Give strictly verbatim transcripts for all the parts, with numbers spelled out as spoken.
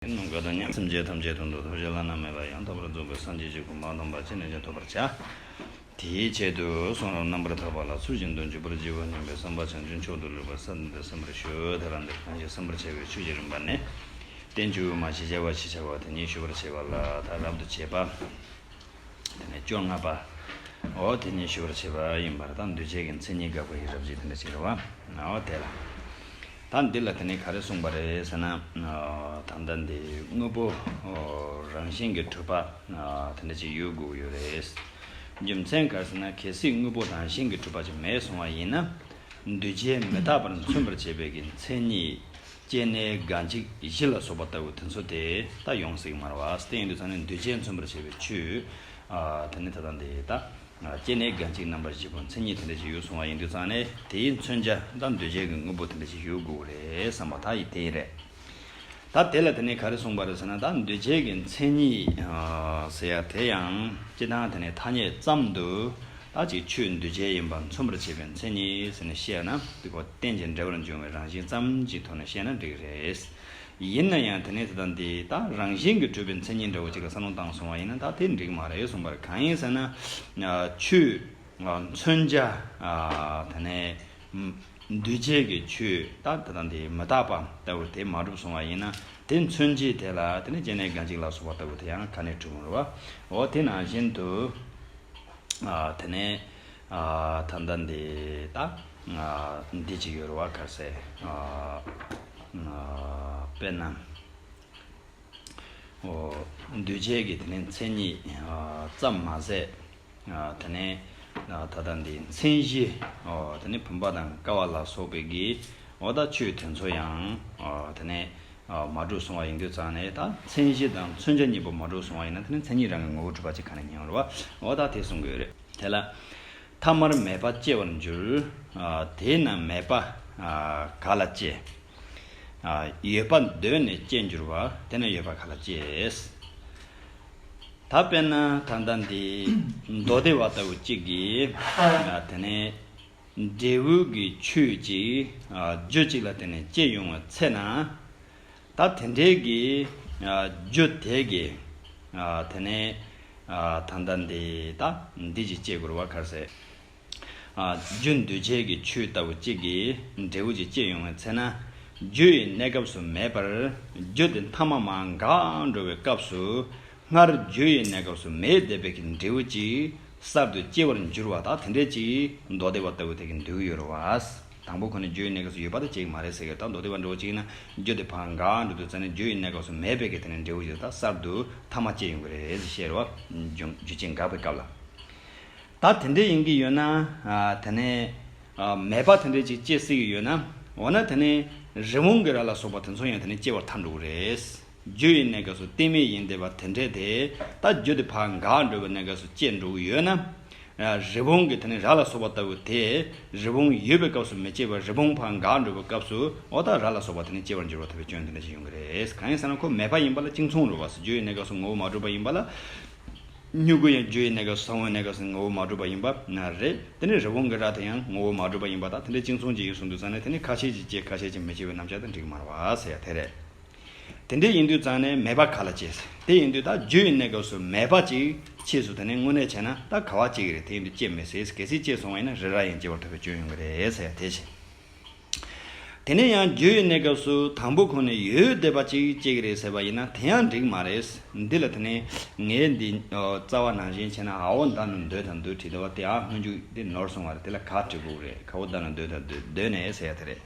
ནམ་མཁའ་དང་མཉམ། སེམས་ཅན་ཐམས་ཅད་དོན་དུ་ཐོབ་ཕྱིར་བླ་ན་མེད་པ་ཡང་དག་པར་རྫོགས་པའི་སངས་རྒྱས་ཀྱི་གོ་འཕང་དམ་པ་ཅི་ནས་ཀྱང་ཐོབ་པར་བྱ། དེའི་ཆེད་དུ་གསུང་རབ་རྣམ་པར་དག་པ་ལ་ཚུལ་བཞིན་དུ་འཇུག་པར་བགྱི་བར་སྙམ་པའི་བསམ་པ་བྱང་ཆུབ་མཆོག་ཏུ་ལུས་པ་གསལ་བཏབ་སྟེ་གསན་པར་ཞུ། དེ་ལ་འདིར་གང་ཞིག་གསན་པར་བྱ་བའི་ཆོས་ཀྱི་རིམ་པ་ནི། བསྟན་བཅོས་མ་ཞེས་བྱ་བ་ཞེས་བྱ་བ་དེ་ཉིད་ཞུ་བར་བྱེད་པ་ལ། ད་རབ་ཏུ་བྱེད་པ། དེ་ནས་བཅོ་ལྔ་པ། འོ་དེ་ཉིད་ཞུ་བར་བྱེད་པ་ཡིན་པར་ཐལ། འདུས་བྱས་ཀྱི་མཚན་ཉིད་དགག་པ་ཡི་རབ་བྱེད་དེ་འདྲ་ཞིག་རེད་བ། འོ་དེ་ལ། ད་འདི་ལ་དེ་ནས་ག་རེ་གསུངས་པ་རེད་ཟེར་ན། ད་ལྟ་འདི་དངོས་པོ་རང་བཞིན་གྱིས་གྲུབ་པ་དེ་འདྲ་ཅིག་ཡོད་དགོས་ཀྱི་ཡོད་རེད། རྒྱུ་མཚན་ག་རེ་ཟེར་ན། གལ་སྲིད་དངོས་པོ་རང་བཞིན་གྱིས་གྲུབ་པ་ཅིག་མེད་སོང་བ་ཡིན་ན། འདུས་བྱས་མི་རྟག་པར་མཚོན་པར་བྱེད་པའི་གི་མཚན་ཉིད། སྐྱེ་གནས་འགལ་འཇིག་བཞི་ལ་སོགས་པ་ལྟ་བུ་དེ་ཚོ་དེ་ད་ཡོང་སྲིད་ཀྱི་མ་རེད་བ། དེ་ཡིན་དུས་ཙང་ནས་འདུས་བྱས་མཚོན་པར་བྱེད་པའི་ཆོས། ཨ། དེ་ནི་ད་ལྟ་འདི་ད། ཨ། སྐྱེ་གནས་འགལ་འཇིག་རྣམ་པ་བཞི་པོ་མཚན་ཉིད་དེ་འདྲ་ཞིག་ཡོད་སོང་བ་ཡིན་དུས་ཙང་ནས་དེའི་མཚོན་བྱ་ད་འདུས་བྱས་ཀྱི་དངོས་པོ་དེ་འདྲ་ཞིག་ཡོད་དགོས་རེད་བསམ་པ་ད་ཡིན་དེ་ཡིན་རེད། ད་དེ་ལ་དེ་ནས་ག་རེ་གསུངས་པ་རེད་ཟེར་ན། ད་འདུས་བྱས་ཀྱི་མཚན་ཉིད། ཨ། ཟེར་ཡ་དེ་ཡང་སྤྱིར་བཏང་དེ་ནས་ཐ་སྙད་ཙམ་དུ། ད་ཅིག་ཆོས་འདུས་བྱས་ཡིན་པ་མཚོན་པར་བྱེད་པའི་མཚན་ཉིད་ཟེར་ནས་བཤད་ན། དེ་ཁོ་རྟེན་ཅིང་འབྲེལ་བར་འབྱུང་བའི་རང་བཞིན་ཙམ་གྱི་ཐོག་ནས་བཤད་ན་འགྲིག་རེད། ཡིན་ན་ཡང་དེ་ནས་དེ་དང་དེ་ད་རང་བཞིན་གྱིས་གྲུབ་པའི་མཚན་ཉིད་འདྲ་བོ་ཅིག་ལ་བསམ་བློ་བཏང་སོང་བ་ཡིན་ན། ད་དེ་འགྲིག་མ་རེད་གསུངས་པ་རེད། གང་ཡིན་ཟེར་ན། ཆོས་མཚོན་བྱ། དེ་ནས་འདུས་བྱས་ཀྱི་ཆོས་ད་དེ་དང་དེ་མི་རྟག་པ་ལྟ་བུ་དེ་མ་གྲུབ་སོང་བ་ཡིན་ན། དེ་མཚོན་བྱེད་དེ་ལ་དེ་ནས་སྐྱེ་གནས་འགལ་འཇིག་ལ་སོགས་པ་ལྟ་བུ་དེ་ཡང་ག་ནས་གྲུབ་འོང་རེད་བ། འོ་དེ་ནང་བཞིན་དུ། ཨ། དེ་ནས། ཨ། ད་ལྟ་འདི་ད། ཨ། འདི་ཅིག་ཡོད་རེད་བ། ག་རེ་ཟེར། ཨ། ཨ། དཔེར་ན། འོ། འདུས་བྱས་ཀྱི་དེ་ནས་མཚན་ཉིད། ཨ། ཙམ་མ་ཟད། ཨ། དེ་ནས། ཨ། ད་ལྟ་འདི་མཚན་གཞི། འོ། དེ་ནས་བུམ་པ་དང་ཀ་བ་ལ་སོགས་པའི་གི། འོ་ད་ཆོས་དེ་ཚོ་ཡང་། འོ། དེ་ནས། ཨ། མ་གྲུབ་སོང་བ་ཡིན་དུས་ཙང་ནས། ད་མཚན་གཞི་དང་མཚོན་བྱ་གཉིས་པོ་མ་གྲུབ་སོང་བ་ཡིན་ན། དེ་ནི་མཚན་ཉིད་རང་གི་ངོ་བོ་གྲུབ་པ་ཅིག་ག་ནས་ཡིན་རེད་བ། འོ་ད་དེ་གསུང་གི་ཡོད་རེད། དེ་ལ། ཐ་མར་མེད་པ་སྐྱེ་བར་འགྱུར། ཨ། དེས་ན་མེད་པ། ཨ། ག་ལ་སྐྱེ། ཨ། ཡོད་པ་གདོད་ནས་སྐྱེ་འགྱུར་བ། དེས་ན་ཡོད་པ་ག་ལ་སྐྱེ། ད་དཔེར་ན་ད་ལྟ་འདི་མདོ་སྡེ་པ་ལྟ་བུ་གཅིག་གིས། ཨ། དེ་ནས། འབྲས་བུ་གི་ཆོས་ཅིག། ཨ། རྒྱུ་གཅིག་ལ་བརྟེན་ནས་སྐྱེ་ཡོང་བའི་ཚེ་ན། ད་དེ་འདྲའི་གི། ཨ། རྒྱུ་དེ་གི། ཨ། དེ་ནས། ཨ། ད་ལྟ་འདི་ད་འདི་ཅིག་སྐྱེ་དགོས་རེད་བ། ག་རེ་ཟེར། ཨ། རྒྱུ་འདུས་བྱས་ཀྱི་ཆོས་ལྟ་བུ་གཅིག་གི་འབྲས་བུ་ཅིག་སྐྱེ་ཡོང་བའི་ཚེ་ན། རྒྱུ་ཡི་གནས་སྐབས་སུ་མེད་པར། རྒྱུ་དེ་ཐ་མ་མར་འགག་འགྲོ་བའི་སྐབས་སུ། སྔར་རྒྱུ་ཡི་གནས་སྐབས་སུ་མེད་བསྡད་པའི་གི་འབྲས་བུ་ཅིག་གསར་དུ་སྐྱེ་བར་འགྱུར་བ། ད་དེ་འདྲས་ཅིག་མདོ་སྡེ་པ་ལྟ་བུ་དེ་གིས་འདོད་ཀྱི་ཡོད་རེད་བ། དང་པོ་ཁོ་ནས་རྒྱུ་ཡི་གནས་སྐབས་སུ་ཡོད་པ་དེ་སྐྱེ་གི་མ་རེད་ཟེར་གི། ད་མདོ་སྡེ་པ་འདྲ་བོ་ཅིག་ཡིན་ན། རྒྱུ་དེ་ཕར་འགག་འགྲོ་དུས་ཙ་ནས་རྒྱུ་ཡི་གནས་སྐབས་སུ་མེད་པའི་གི་དེ་ནས་འབྲས་བུ་ཅིག་ད་གསར་དུ་ཐ་མ་སྐྱེ་ཡོང་གི་རེད་ཟེར་བཤད་རེད་བ། རྒྱུ་རྒྱུ་ཅན་འགག་པའི་སྐབས་ལ། ད་དེ་འདྲས་ཡིན་གྱི་ཡོད་ན། ཨ། དེ་ནས། ཨ། མེད་པ་དེ་འདྲས་ཅིག་སྐྱེ་སྲིད་ཀྱི་ཡོད་ན། འོ་ན་དེ་ནས་རི་བོང་གི་རྭ་ལ་སོགས་པ་དེ་ཚོ་ཡང་དེ་ནས་སྐྱེ་བར་ཐལ་འགྲོ་གི་རེད། རྒྱུ་ཡི་གནས་སྐབས་སུ་གཏན་མེད་ཡིན་བསྡད་པ་དེ་འདྲས་དེ། ད་རྒྱུ་དེ་ཕར་འགག་འགྲོ་བའི་གནས་སྐབས་སུ་སྐྱེ་འགྲོ་གི་ཡོད་ན། ཨ། རི་བོང་གི་དེ་ནས་རྭ་ལ་སོགས་པ་ལྟ་བུ་དེ། རི་བོང་ཡོད་པའི་སྐབས་སུ་མི་སྐྱེ་བར་རི་བོང་ཕར་འགག་འགྲོ་བའི་སྐབས་སུ། འོ་ད་རྭ་ལ་སོགས་པ་དེ་ནས་སྐྱེ་བར་འགྱུར་བ་ལྟ་བུའི་སྐྱོན་དེ་འདྲ་ཞིག་ཡོང་གི་རེད། གང་ཡིན་ཟེར་ན་ཁོ་མེད་པ་ཡིན་པ་ལ་གཅིག་མཚུངས་རེད་བ། རྒྱུ་ཡི་གནས་སྐབས་སུ་ངོ་བོ་མ་གྲུབ་པ་ཡིན་པ་ལ། མྱུ་གུ་ཡང་རྒྱུ་ཡི་གནས་སྐབས་སུ་ས་བོན་གནས་སྐབས་སུ་ངོ་བོ་མ་གྲུབ་པ་ཡིན་པ་ན་རེད། དེ་ནས་རི་བོང་གི་རྭ་དེ་ཡང་ངོ་བོ་མ་གྲུབ་པ་ཡིན་པ་དང་། དེ་འདྲའི་གཅིག་མཚུངས་ཅིག་ཡིན་གསུངས་དུས་ཙང་ནས། དེ་ནི་ཁ་ཤས་ཅིག་སྐྱེ་ཁ་ཤས་ཅིག་མི་སྐྱེ་བའི་རྣམ་གཞག་དེ་འགྲིག་མ་རེད་བ་ཟེར་ཡ་དེ་རེད། དེ་འདྲའི་ཡིན་དུས་ཙང་ནས་མེད་པ་ག་ལ་སྐྱེ་ཟེར། དེ་ཡིན་དུས་ད་རྒྱུ་ཡི་གནས་སྐབས་སུ་མེད་པ་ཅིག་ཕྱིས་སུ་དེ་ནས་དངོས་གནས་བྱས་ན་ད་ག་བ་སྐྱེ་གི་རེད། དེ་ཡིན་དུས་སྐྱེ་མི་སྲིད། གལ་སྲིད་སྐྱེས་སོང་བ་ཡིན་ན་རི་རྭ་ཡང་སྐྱེ་བར་ཐལ་བའི་སྐྱོན་ཡོང་གི་རེད་ཟེར་ཡ་དེ་བྱས། དེ་ནས་ཡང་རྒྱུ་ཡི་གནས་སྐབས་སུ་དང་པོ་ཁོ་ནས་ཡོད་བསྡད་པ་ཅིག་སྐྱེ་གི་རེད་ཟེར་བ་ཡིན་ན་དེ་ཡང་འགྲིག་མ་རེད། འདི་ལ་དེ་ནས་ངས་འདི། ཨ། རྩ་བ་ནང་བཞིན་བྱས་ན། ཨ་བོ་མདའ་ནི་འདོད་དང་འདོད་བྲིས་འདུག་བ། དེ་ཨ་སྔོན་འཇུག་དེ་ནོར་སོང་བ་རེད། དེ་ལ་ག་བྲིས་དགོས་རེད། ག་བོ་མདའ་ནི་འདོད་དང་འདོད། འདོད་ནས་ཟེར་ཡ་དེ་རེད།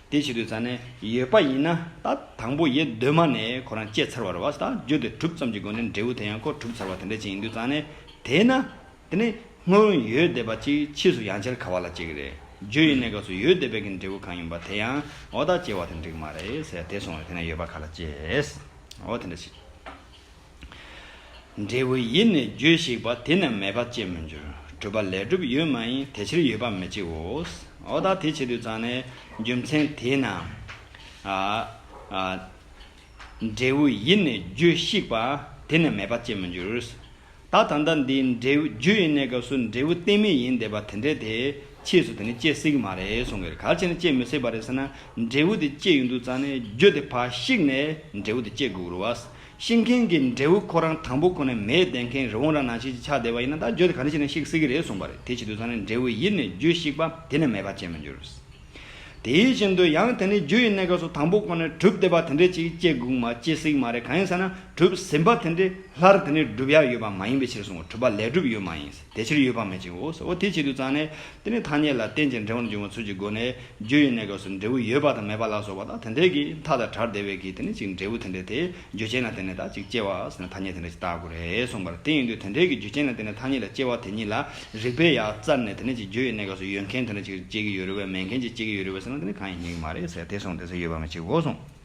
དེ་བྱེད་དུས་ཙང་ནས་ཡོད་པ་ཡིན་ན་ད་དང་པོ་ཡེ་གདོད་མ་ནས་ཁོ་རང་སྐྱེས་ཚར་བ་རེད་བ། ད་རྒྱུ་དེ་གྲུབ་ཙམ་གྱི་སྒོ་ནས་འབྲས་བུ་དེ་ཡང་ཁོ་གྲུབ་ཚར་བ་དེ་འདྲ་ཅིག་ཡིན་དུས་ཙང་ནས། དེས་ན། དེ་ནི་སྔོན་ཡོད་བསྡད་པ་ཅིག་ཕྱིས་སུ་ཡང་བསྐྱར་ག་བ་ལ་སྐྱེ་གི་རེད། རྒྱུ་ཡི་གནས་སྐབས་སུ་ཡོད་བསྡད་པའི་གི་འབྲས་བུ་གང་ཡིན་པ་དེ་ཡང་འོ་ད་སྐྱེ་བ་དེ་འགྲིག་མ་རེད་ཟེར་དེ་སོང་བས། དེ་ན་ཡོད་པ་ག་ལ་སྐྱེས། འོ་དེ་འདྲ་ཞིག་འབྲས་བུ་ཡིད་ནི་རྒྱུ་ཞིག་པ། དེ་ནི་མེད་པ་སྐྱེ་མི་འགྱུར། གྲུབ་པ་ལས་གྲུབ་ཡོད་མ་ཡིན། དེ་ཕྱིར་ཡོད་པ་མི་སྐྱེའོ། འོ་ད་དེ་བྱེད་དུས་ཙང་ནས་རྒྱུ་མཚན་དེས་ན། ཨ། ཨ། འབྲས་བུ་ཡིད་ནི་རྒྱུ་ཞིག་པ། དེ་ནི་མེད་པ་སྐྱེ་མི་འགྱུར། ད་ད་ལྟ་འདི་འབྲས་བུ་རྒྱུ་ཡི་གནས་སྐབས་སུ་འབྲས་བུ་གཏན་མེད་ཡིན་བསྡད་པ་དེ་འདྲས་དེ། ཕྱིས་སུ་དེ་ནི་སྐྱེ་སྲིད་ཀྱི་མ་རེད་གསུང་གི་རེད། ག་རེ་བྱས་ནས་སྐྱེ་མི་སྲིད་པ་རེད་ཟེར་ན། འབྲས་བུ་དེ་སྐྱེ་ཡོང་དུས་ཙང་ནས་རྒྱུ་དེ་ཕར་བཤིག་ནས་འབྲས་བུ་དེ་སྐྱེ་དགོས་རེད་བ། ཤིང་མཁན་གྱི་འབྲས་བུ་ཁོ་རང་དང་པོ་ཁོ་ནས་མེད་བསྡད་མཁན་རི་བོང་རྭ་ནང་བཞིན་ཅིག་ཆགས་བསྡད་པ་ཡིན་ན། ད་རྒྱུ་དེ་ག་འདྲ་བྱས་ནས་བཤིག་སྲིད་ཀྱི་རེད་གསུངས་པ་རེད། དེ་བྱེད་དུས་ཙང་ནས་འབྲས་བུ་ཡིན་ནས་རྒྱུ་བཤིག་པ་དེ་ནས་མེད་པ་སྐྱེ་མི་འགྱུར། དེ་བཞིན་དུ་ཡང་དེ་ནི་རྒྱུ་ཡི་གནས་སྐབས་སུ་དང་པོ་ཁོ་ནས་གྲུབ་བསྡད་པ་དེ་འདྲས་ཅིག་སྐྱེ་དགོས་མ་སྐྱེ་སྲིད་མ་རེད། གང་ཡིན་ཟེར་ན་གྲུབ་ཟིན་པ་དེ་འདྲས་སླར་དེ་ནི་སྒྲུབ་ཡ་ཡོད་པ་མ་ཡིན་པའི་ཕྱིར་གསུངས། གྲུབ་པ་ལས་གྲུབ་ཡོད་མ་ཡིན། དེ་ཕྱིར་ཡོད་པ་མེད་ཅིང་འོ་ཟེར། འོ་དེ་བྱེད་དུས་ཙང་ནས་དེ་ནི་ཐ་སྙད་ལ་རྟེན་ཅིང་འབྲེལ་བར་འབྱུང་བའི་ཚུལ་གྱི་སྒོ་ནས་རྒྱུ་ཡི་གནས་སྐབས་སུ་འབྲས་བུ་ཡོད་པ་དང་མེད་པ་ལ་སོགས་པ་དང་དེ་འདྲས་ཀྱི་མཐའ་དང་བྲལ་བསྡད་པའི་གི་དེ་ནི་ཅིག་འབྲས་བུ་དེ་འདྲས་དེ་རྒྱུ་རྐྱེན་ལ་བརྟེན་ནས་ད་ཅིག་སྐྱེ་བ་ཟེར་ན་ཐ་སྙད་དེ་འདྲས་ཅིག་བཏགས་དགོས་རེད་གསུངས་པ་རེད། དེ་ཡིན་དུས་དེ་འདྲས་ཀྱི་རྒྱུ་རྐྱེན་ལ་བརྟེན་ནས་ཐ་སྙད་ལ་སྐྱེ་བ་དེ་ཉིད་ལ་རིགས་པས་ཡང་བཙལ་ནས་དེ་ནི་ཅིག་རྒྱུ་ཡི་གནས་སྐབས་སུ་ཡོད་མཁན་དེ་འདྲས་ཅིག་སྐྱེ་གི་ཡོད་རེད་བས་མེད་མཁན་ཅིག་སྐྱེ་གི་ཡོད་རེད་བས་ཟེར་ན་དེ་ནི་གང་ཡང་རྙེད་ཀྱི་མ་རེད་ཟེར། དེ་སོང་དེ་ཚོ་ཡོད་པ་མེད་ཅིག་འོ་གསུངས།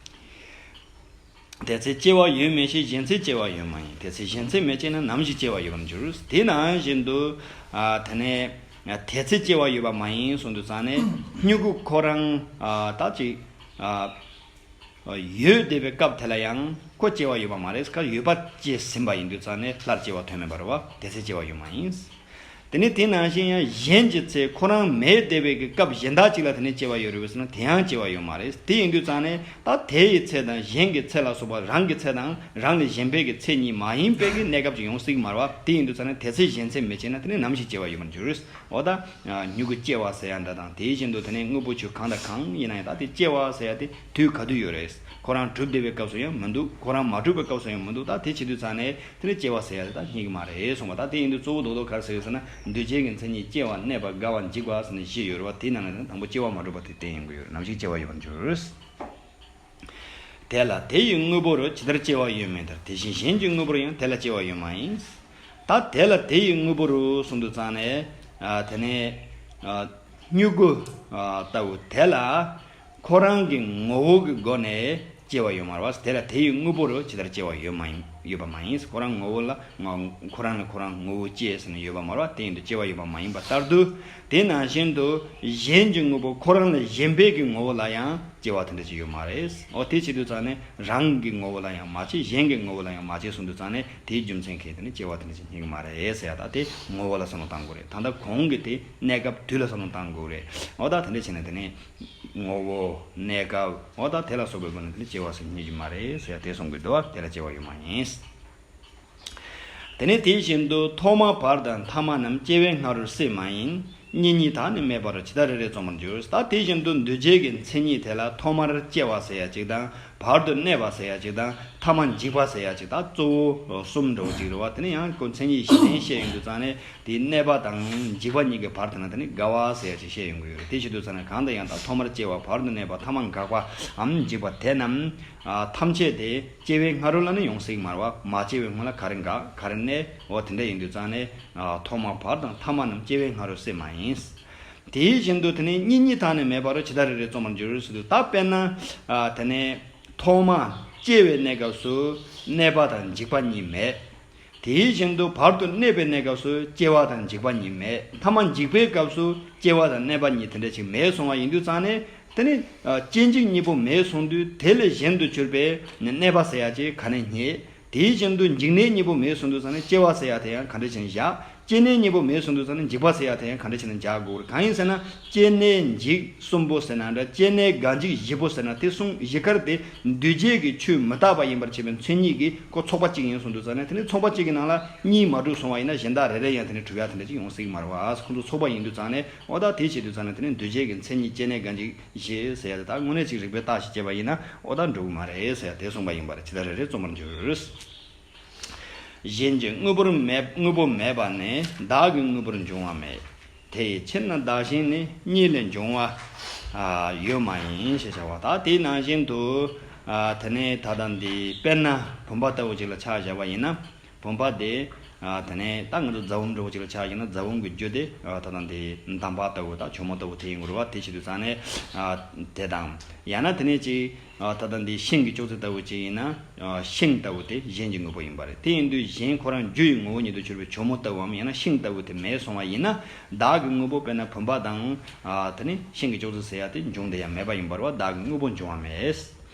དེ་ཚེ་སྐྱེ་བ་ཡོད་མིན་ཞེས། གཞན་ཚེ་སྐྱེ་བ་ཡོད་མ་ཡིན། དེ་ཚེ་གཞན་ཚེ་མེད་ཅེ་ན། ནམ་ཞིག་སྐྱེ་བ་ཡོད་པར་འགྱུར། དེ་ནང་བཞིན་དུ། ཨ། དེ་ནས་དེ་ཚེ་སྐྱེ་བ་ཡོད་པ་མ་ཡིན་གསུངས་དུས་ཙང་ནས་མྱུ་གུ་ཁོ་རང་། ཨ། ད་ཅིག་ཨ། ཡོད་བསྡད་པའི་སྐབས་དེ་ལ་ཡང་ཁོ་སྐྱེ་བ་ཡོད་པ་མ་རེད། ཁོ་ཡོད་པ་སྐྱེས་ཟིན་པ་ཡིན་དུས་ཙང་ནས་སླར་སྐྱེ་བ་ཐོན་མེད་པ་རེད་བ། དེ་ཚེ་སྐྱེ་བ་ཡོད་མ་ཡིན། དེ་ནས་དེ་ནང་བཞིན་ཡང་གཞན་གྱི་ཚེ་ཁོ་རང་མེད་བསྡད་པའི་གི་སྐབས་གཞན་དག་ཅིག་ལ་དེ་ནས་སྐྱེ་བ་ཡོད་རེད་པས་ཟེར་ན་དེ་ཡང་སྐྱེ་བ་ཡོད་མ་རེད། དེ་ཡིན་དུས་ཙང་ནས་ད་དེ་ཡི་ཚེ་དང་གཞན་གྱི་ཚེ་ལ་སོགས་པ་རང་གི་ཚེ་དང་རང་ལས་གཞན་པའི་གི་ཚེ་གཉིས་མ་ཡིན་པའི་གི་གནས་སྐབས་ཅིག་ཡོང་སྲིད་ཀྱི་མ་རེད་བ། དེ་ཡིན་དུས་ཙང་ནས་དེ་ཚེ་གཞན་ཚེ་མེད་ཅེ་ན་དེ་ནས་ནམ་ཞིག་སྐྱེ་བ་ཡོད་པར་འགྱུར། འོ་ད་མྱུ་གུ་སྐྱེ་བ་ཟེར་ཡ་འདྲ་དང་དེ་བཞིན་དུ་དེ་ནས་དངོས་པོ་ཆོས་གང་དང་གང་ཡིན་ན་ཡང་ད་དེ་སྐྱེ་བ་ཟེར་ཡ་དེ་དུས་ག་དུས་ཡོད་རེད། ཁོ་རང་གྲུབ་བསྡད་པའི་སྐབས་སུ་ཡང་མི་འདུག་ཁོ་རང་མ་གྲུབ་པའི་སྐབས་སུ་ཡང་མི་འདུག་ད་དེ་བྱེད་དུས་ཙང་ནས། དེ་ནས་སྐྱེ་བ་ཟེར་ཡ་དེ་ད་རྙེད་ཀྱི་མ་རེད་གསུངས་པ། ད་དེ་ཡིན་དུས་གཙོ་བོ་རྡོག་རྡོག་ག་རེ་ཟེར་ཡོད་ཟེར་ན། འདུས་བྱས་ཀྱི་མཚན་ཉིད་སྐྱེ་བ་གནས་པ་རྒ་བ་འཇིག་པ་ཟེར་ནས་བཞི་ཡོད་རེད་བ། དེའི་ནང་ནས་དང་པོ་སྐྱེ་བ་མ་གྲུབ་པ་དེ་བསྟན་ཡོང་གི་ཡོད་རེད། ནམ་ཞིག་སྐྱེ་བ་ཡོད་པར་འགྱུར། དེ་ལ་དེ་ཡི་དངོས་པོ་རུ་ཇི་ལྟར་སྐྱེ་བ་ཡོད་མིན་ལྟར། དེ་བཞིན་གཞན་གྱི་དངོས་པོར་ཡང་དེ་ལ་སྐྱེ་བ་ཡོད་མ་ཡིན། ད་དེ་ལ་དེ་ཡི་དངོས་པོ་རུ་གསུངས་དུས་ཙང་ནས། ཨ། དེ་ནས། ཨ། མྱུ་གུ། ཨ། ལྟ་བུ་དེ་ལ། ཁོ་རང་གི་ངོ་བོ་གི་སྒོ་ནས་སྐྱེ་བ་ཡོད་མ་རེད་བ། དེ་ལ་དེ་ཡི་དངོས་པོ་རུ་ཇི་ལྟར་སྐྱེ་བ་ཡོད་མ་ཡིན། ཡོད་པ་མ་ཡིན། ཁོ་རང་ངོ་བོ་ལ་ང་། ཁོ་རང་ལ་ཁོ་རང་ངོ་བོ་སྐྱེས་ཟེར་ནས་ཡོད་པ་མ་རེད་བ། དེ་ཡིན་དུས་སྐྱེ་བ་ཡོད་པ་མ་ཡིན་པ་ལྟར་དུ། དེ་ནང་བཞིན་དུ་གཞན་གྱི་དངོས་པོ་ཁོ་རང་ལས་གཞན་པའི་གི་ངོ་བོ་ལ་ཡང་སྐྱེ་བ་དེ་འདྲ་ཅིག་ཡོད་མ་རེད། འོ་དེ་བྱེད་དུས་ཙང་ནས་རང་གི་ངོ་བོ་ལ་ཡང་མ་སྐྱེ། གཞན་གྱི་ངོ་བོ་ལ་ཡང་མ་སྐྱེ་གསུངས་དུས་ཙང་ནས་དེའི་རྒྱུ་མཚན་གྱིས་དེ་ནི་སྐྱེ་བ་དེ་འདྲ་ཅིག་རྙེད་ཀྱི་མ་རེད་ཟེར་ཡ། ད་དེ་ངོ་བོ་ལ་བསམ་བློ་བཏང་དགོས་རེད། ད་ལྟ་གོང་གི་དེ་གནས་སྐབས་དུས་ལ་བསམ་བློ་བཏང་དགོས་རེད། འོ་ད་དེ་འདྲ་བྱས་ནས་དེ་ནི། ངོ་བོ། གནས་སྐབས། འོ་ད་དེ་ལ་སོགས་པའི་སྒོ་ནས་དེ་ནི་སྐྱེ་བ་ཟེར་རྙེད་ཀྱི་མ་རེད་ཟེར་ཡ་དེ་གསུང་གི་འདུག་བ། དེ་ལ་སྐྱེ་བ་ཡོད་མ་ཡིན། དེ་ནས་དེ་བཞིན་དུ་ཐོག་མ་བར་དང་ཐ་མ་རྣམས་སྐྱེ་བའི་སྔ་རོལ་སྲིད་མ་ཡིན། གཉིས་གཉིས་དག་ནི་མེད་པར་ཇི་ལྟར་རེ་རེ་རྩོམ་པར་འགྱུར། ད་དེ་བཞིན་དུ་འདུས་བྱས་ཀྱི་མཚན་ཉིད་དེ་ལ་ཐོག་མར་སྐྱེ་བ་ཟེར་ཡ་ཅིག་དང་། བར་དུ་གནས་པ་ཟེར་ཡ་ཅིག་དང་། ཐ་མ་འཇིག་པ་ཟེར་ཡ་ཅིག་ད་གཙོ་བོ་གསུམ་འདྲ་བོ་ཅིག་རེད་བ། དེ་ནས་ཡང་ཁོ་མཚན་ཉིད་གཞི་རྟེན་བཤད་ཡོང་དུས་ཙང་ནས། དེའི་གནས་པ་དང་འཇིག་པ་གཉིས་ཀྱི་བར་དེ་ན་དེ་ནི་རྒ་བ་ཟེར་ཡ་ཅིག་བཤད་ཡོང་གི་ཡོད་རེད། དེ་བྱེད་དུས་ཙང་ནས་གང་དང་ཡང་དག་ཐོག་མར་སྐྱེ་བ། བར་དུ་གནས་པ། ཐ་མ་འགག་པའམ་འཇིག་པ་དེ་རྣམས། ཨ། ཐམས་ཅད་དེ་སྐྱེ་བའི་སྔ་རོལ་ལ་ནི་ཡོང་སྲིད་མ་རེད་བ། མ་སྐྱེ་བའི་སྔོན་ལ་ག་རེ་འགག་ག་རེ་གནས། འོ་དེ་འདྲ་ཡིན་དུས་ཙང་ནས། ཨ། ཐོག་མ་བར་དང་ཐ་མ་རྣམས་སྐྱེ་བའི་སྔ་རོལ་སྲིད་མ་ཡིན། དེ་བཞིན་དུ་དེ་ནི་གཉིས་གཉིས་དག་ནི་མེད་པར་ཇི་ལྟར་རེ་རེ་རྩོམ་པར་འགྱུར་ཟེར་དུས། ད་དཔེར་ན། ཨ། དེ་ནས་ཐོག་མ་སྐྱེ་བའི་གནས་སྐབས་སུ་གནས་པ་དང་འཇིག་པ་གཉིས་མེད། དེ་བཞིན་དུ་བར་དུ་གནས་པའི་གནས་སྐབས་སུ་སྐྱེ་བ་དང་འཇིག་པ་གཉིས་མེད། ཐ་མ་འཇིག་པའི་སྐབས་སུ་སྐྱེ་བ་དང་གནས་པ་གཉིས་དེ་འདྲ་ཅིག་མེད་སོང་བ་ཡིན་དུས་ཙང་ནས། དེ་ནི་སྐྱེ་འཇིག་གཉིས་པོ་མེད་སོང་དུས་དེ་ལས་གཞན་དུ་གྱུར་པའི་གནས་པ་ཟེར་ཡ་ཅིག་ག་ནས་རྙེད། དེ་བཞིན་དུ་འཇིག་གནས་གཉིས་པོ་མེད་སོང་དུས་ཙང་ནས་སྐྱེ་བ་ཟེར་ཡ་དེ་ཡང་ག་འདྲ་བྱས་ནས་བཞག་སྐྱེ་གནས་གཉིས་པོ་མེད་སོང་དུས་ཙང་ནས་འཇིག་པ་ཟེར་ཡ་དེ་ཡང་ག་འདྲ་བྱས་ནས་བཞག་དགོས་རེད། གང་ཡིན་ཟེར་ན། སྐྱེ་གནས་འཇིག་གསུམ་པོ་ཟེར་ན་འདྲ། སྐྱེ་གནས་རྒ་འཇིག་བཞི་པོ་ཟེར་ན། དེ་གསུམ་བཞི་ཀར་དེ་འདུས་བྱས་ཀྱི་ཆོས་མི་རྟག་པ་ཡིན་པར་བྱེད་པའི་མཚན་ཉིད་ཀྱིས་ཁོ་ཚོགས་པ་གཅིག་ཡིན་སོང་དུས་ཙང་ནས། དེ་ནི་ཚོགས་པ་གཅིག་གི་ནང་ལ་གཉིས་མ་གྲུབ་སོང་བ་ཡིན་ན་གཞན་དག་རེ་རེ་ཡང་དེ་ནི་གྲུབ་ཡ་དེ་འདྲ་ཅིག་ཡོང་སྲིད་ཀྱི་མ་རེད་བ། ཁོ་ཚོ་ཚོགས་པ་ཡིན་དུས་ཙང་ནས། འོ་ད་དེ་བྱེད་དུས་ཙང་ནས་དེ་ནི་འདུས་བྱས་ཀྱི་མཚན་ཉིད་སྐྱེ་གནས་རྒ་འཇིག་བཞི་ཟེར་ཡ་དེ་དག་དངོས་གནས་ཅིག་རིགས་པས་བརྟག་ཞིབ་བྱས་པ་ཡིན་ན། འོ་ད་འགྲོ་གི་མ་རེད་ཟེར་ཡ་དེ་གསུངས་པ་ཡིན་པ་རེད། ཇི་ལྟར་རེ་རེ་རྩོམ་པར་འགྱུར། གཞན་གྱི་དངོས་པོར་མེད། དངོས་པོ་མེད་པ་ནི། བདག་གི་དངོས་པོར་འབྱུང་བ་མེད། དེ་ཡི་ཕྱིར་ན་བདག་གཞན་ནི། གཉིས་ལས་འབྱུང་བ། ཨ། ཡོད་མ་ཡིན་ཞེས་བྱ་བ། ད་དེའི་ནང་བཞིན་དུ། ཨ། དེ་ནས་ད་ལྟ་འདི་དཔེར་ན་བུམ་པ་ལྟ་བུ་ཅིག་ལ་ཆ་བཞག་པ་ཡིན་ན། བུམ་པ་དེ། ཨ། དེ་ནས་ད་ང་ཚོ་རྫ་བུམ་འདྲ་བོ་ཅིག་ལ་ཆ་བཞག་ན། རྫ་བུམ་གྱི་རྒྱུ་དེ། ཨ། ད་ལྟ་འདི་འདམ་བག་ལྟ་བུ་དང་གྱོ་མོ་ལྟ་བུ་དེ་ཡིན་དགོས་རེད་བ། དེ་བྱེད་དུས་ཙང་ནས། ཨ། དེ་དང་། ཡང་ན་དེ་ནས་ཅིག་ཨ། ད་ལྟ་འདི་ཤིང་གི་ཅོག་ཙེ་ལྟ་བུ་ཅིག་ཡིན་ན། ཨ། ཤིང་ལྟ་བུ་དེ་གཞན་གྱི་དངོས་པོ་ཡིན་པ་རེད། དེ་ཡིན་དུས་གཞན་ཁོ་རང་རྒྱུ་ཡི་ངོ་བོ་ཉིད་དུ་གྱུར་པའི་གྱོ་མོ་ལྟ་བུའམ་ཡང་ན་ཤིང་ལྟ་བུ་དེ་མེད་སོང་བ་ཡིན་ན། བདག་གི་དངོས་པོ་དཔེར་ན་བུམ་པ་དང་། ཨ། དེ་ནི་ཤིང་གི་ཅོག་ཙེ་ཟེར་ཡ་དེ་འབྱུང་བསྡད་ཡ་མེད་པ་ཡིན་པ་རེད་བ། བདག་གི་དངོས་པོ་འབྱུང་བ་མེད།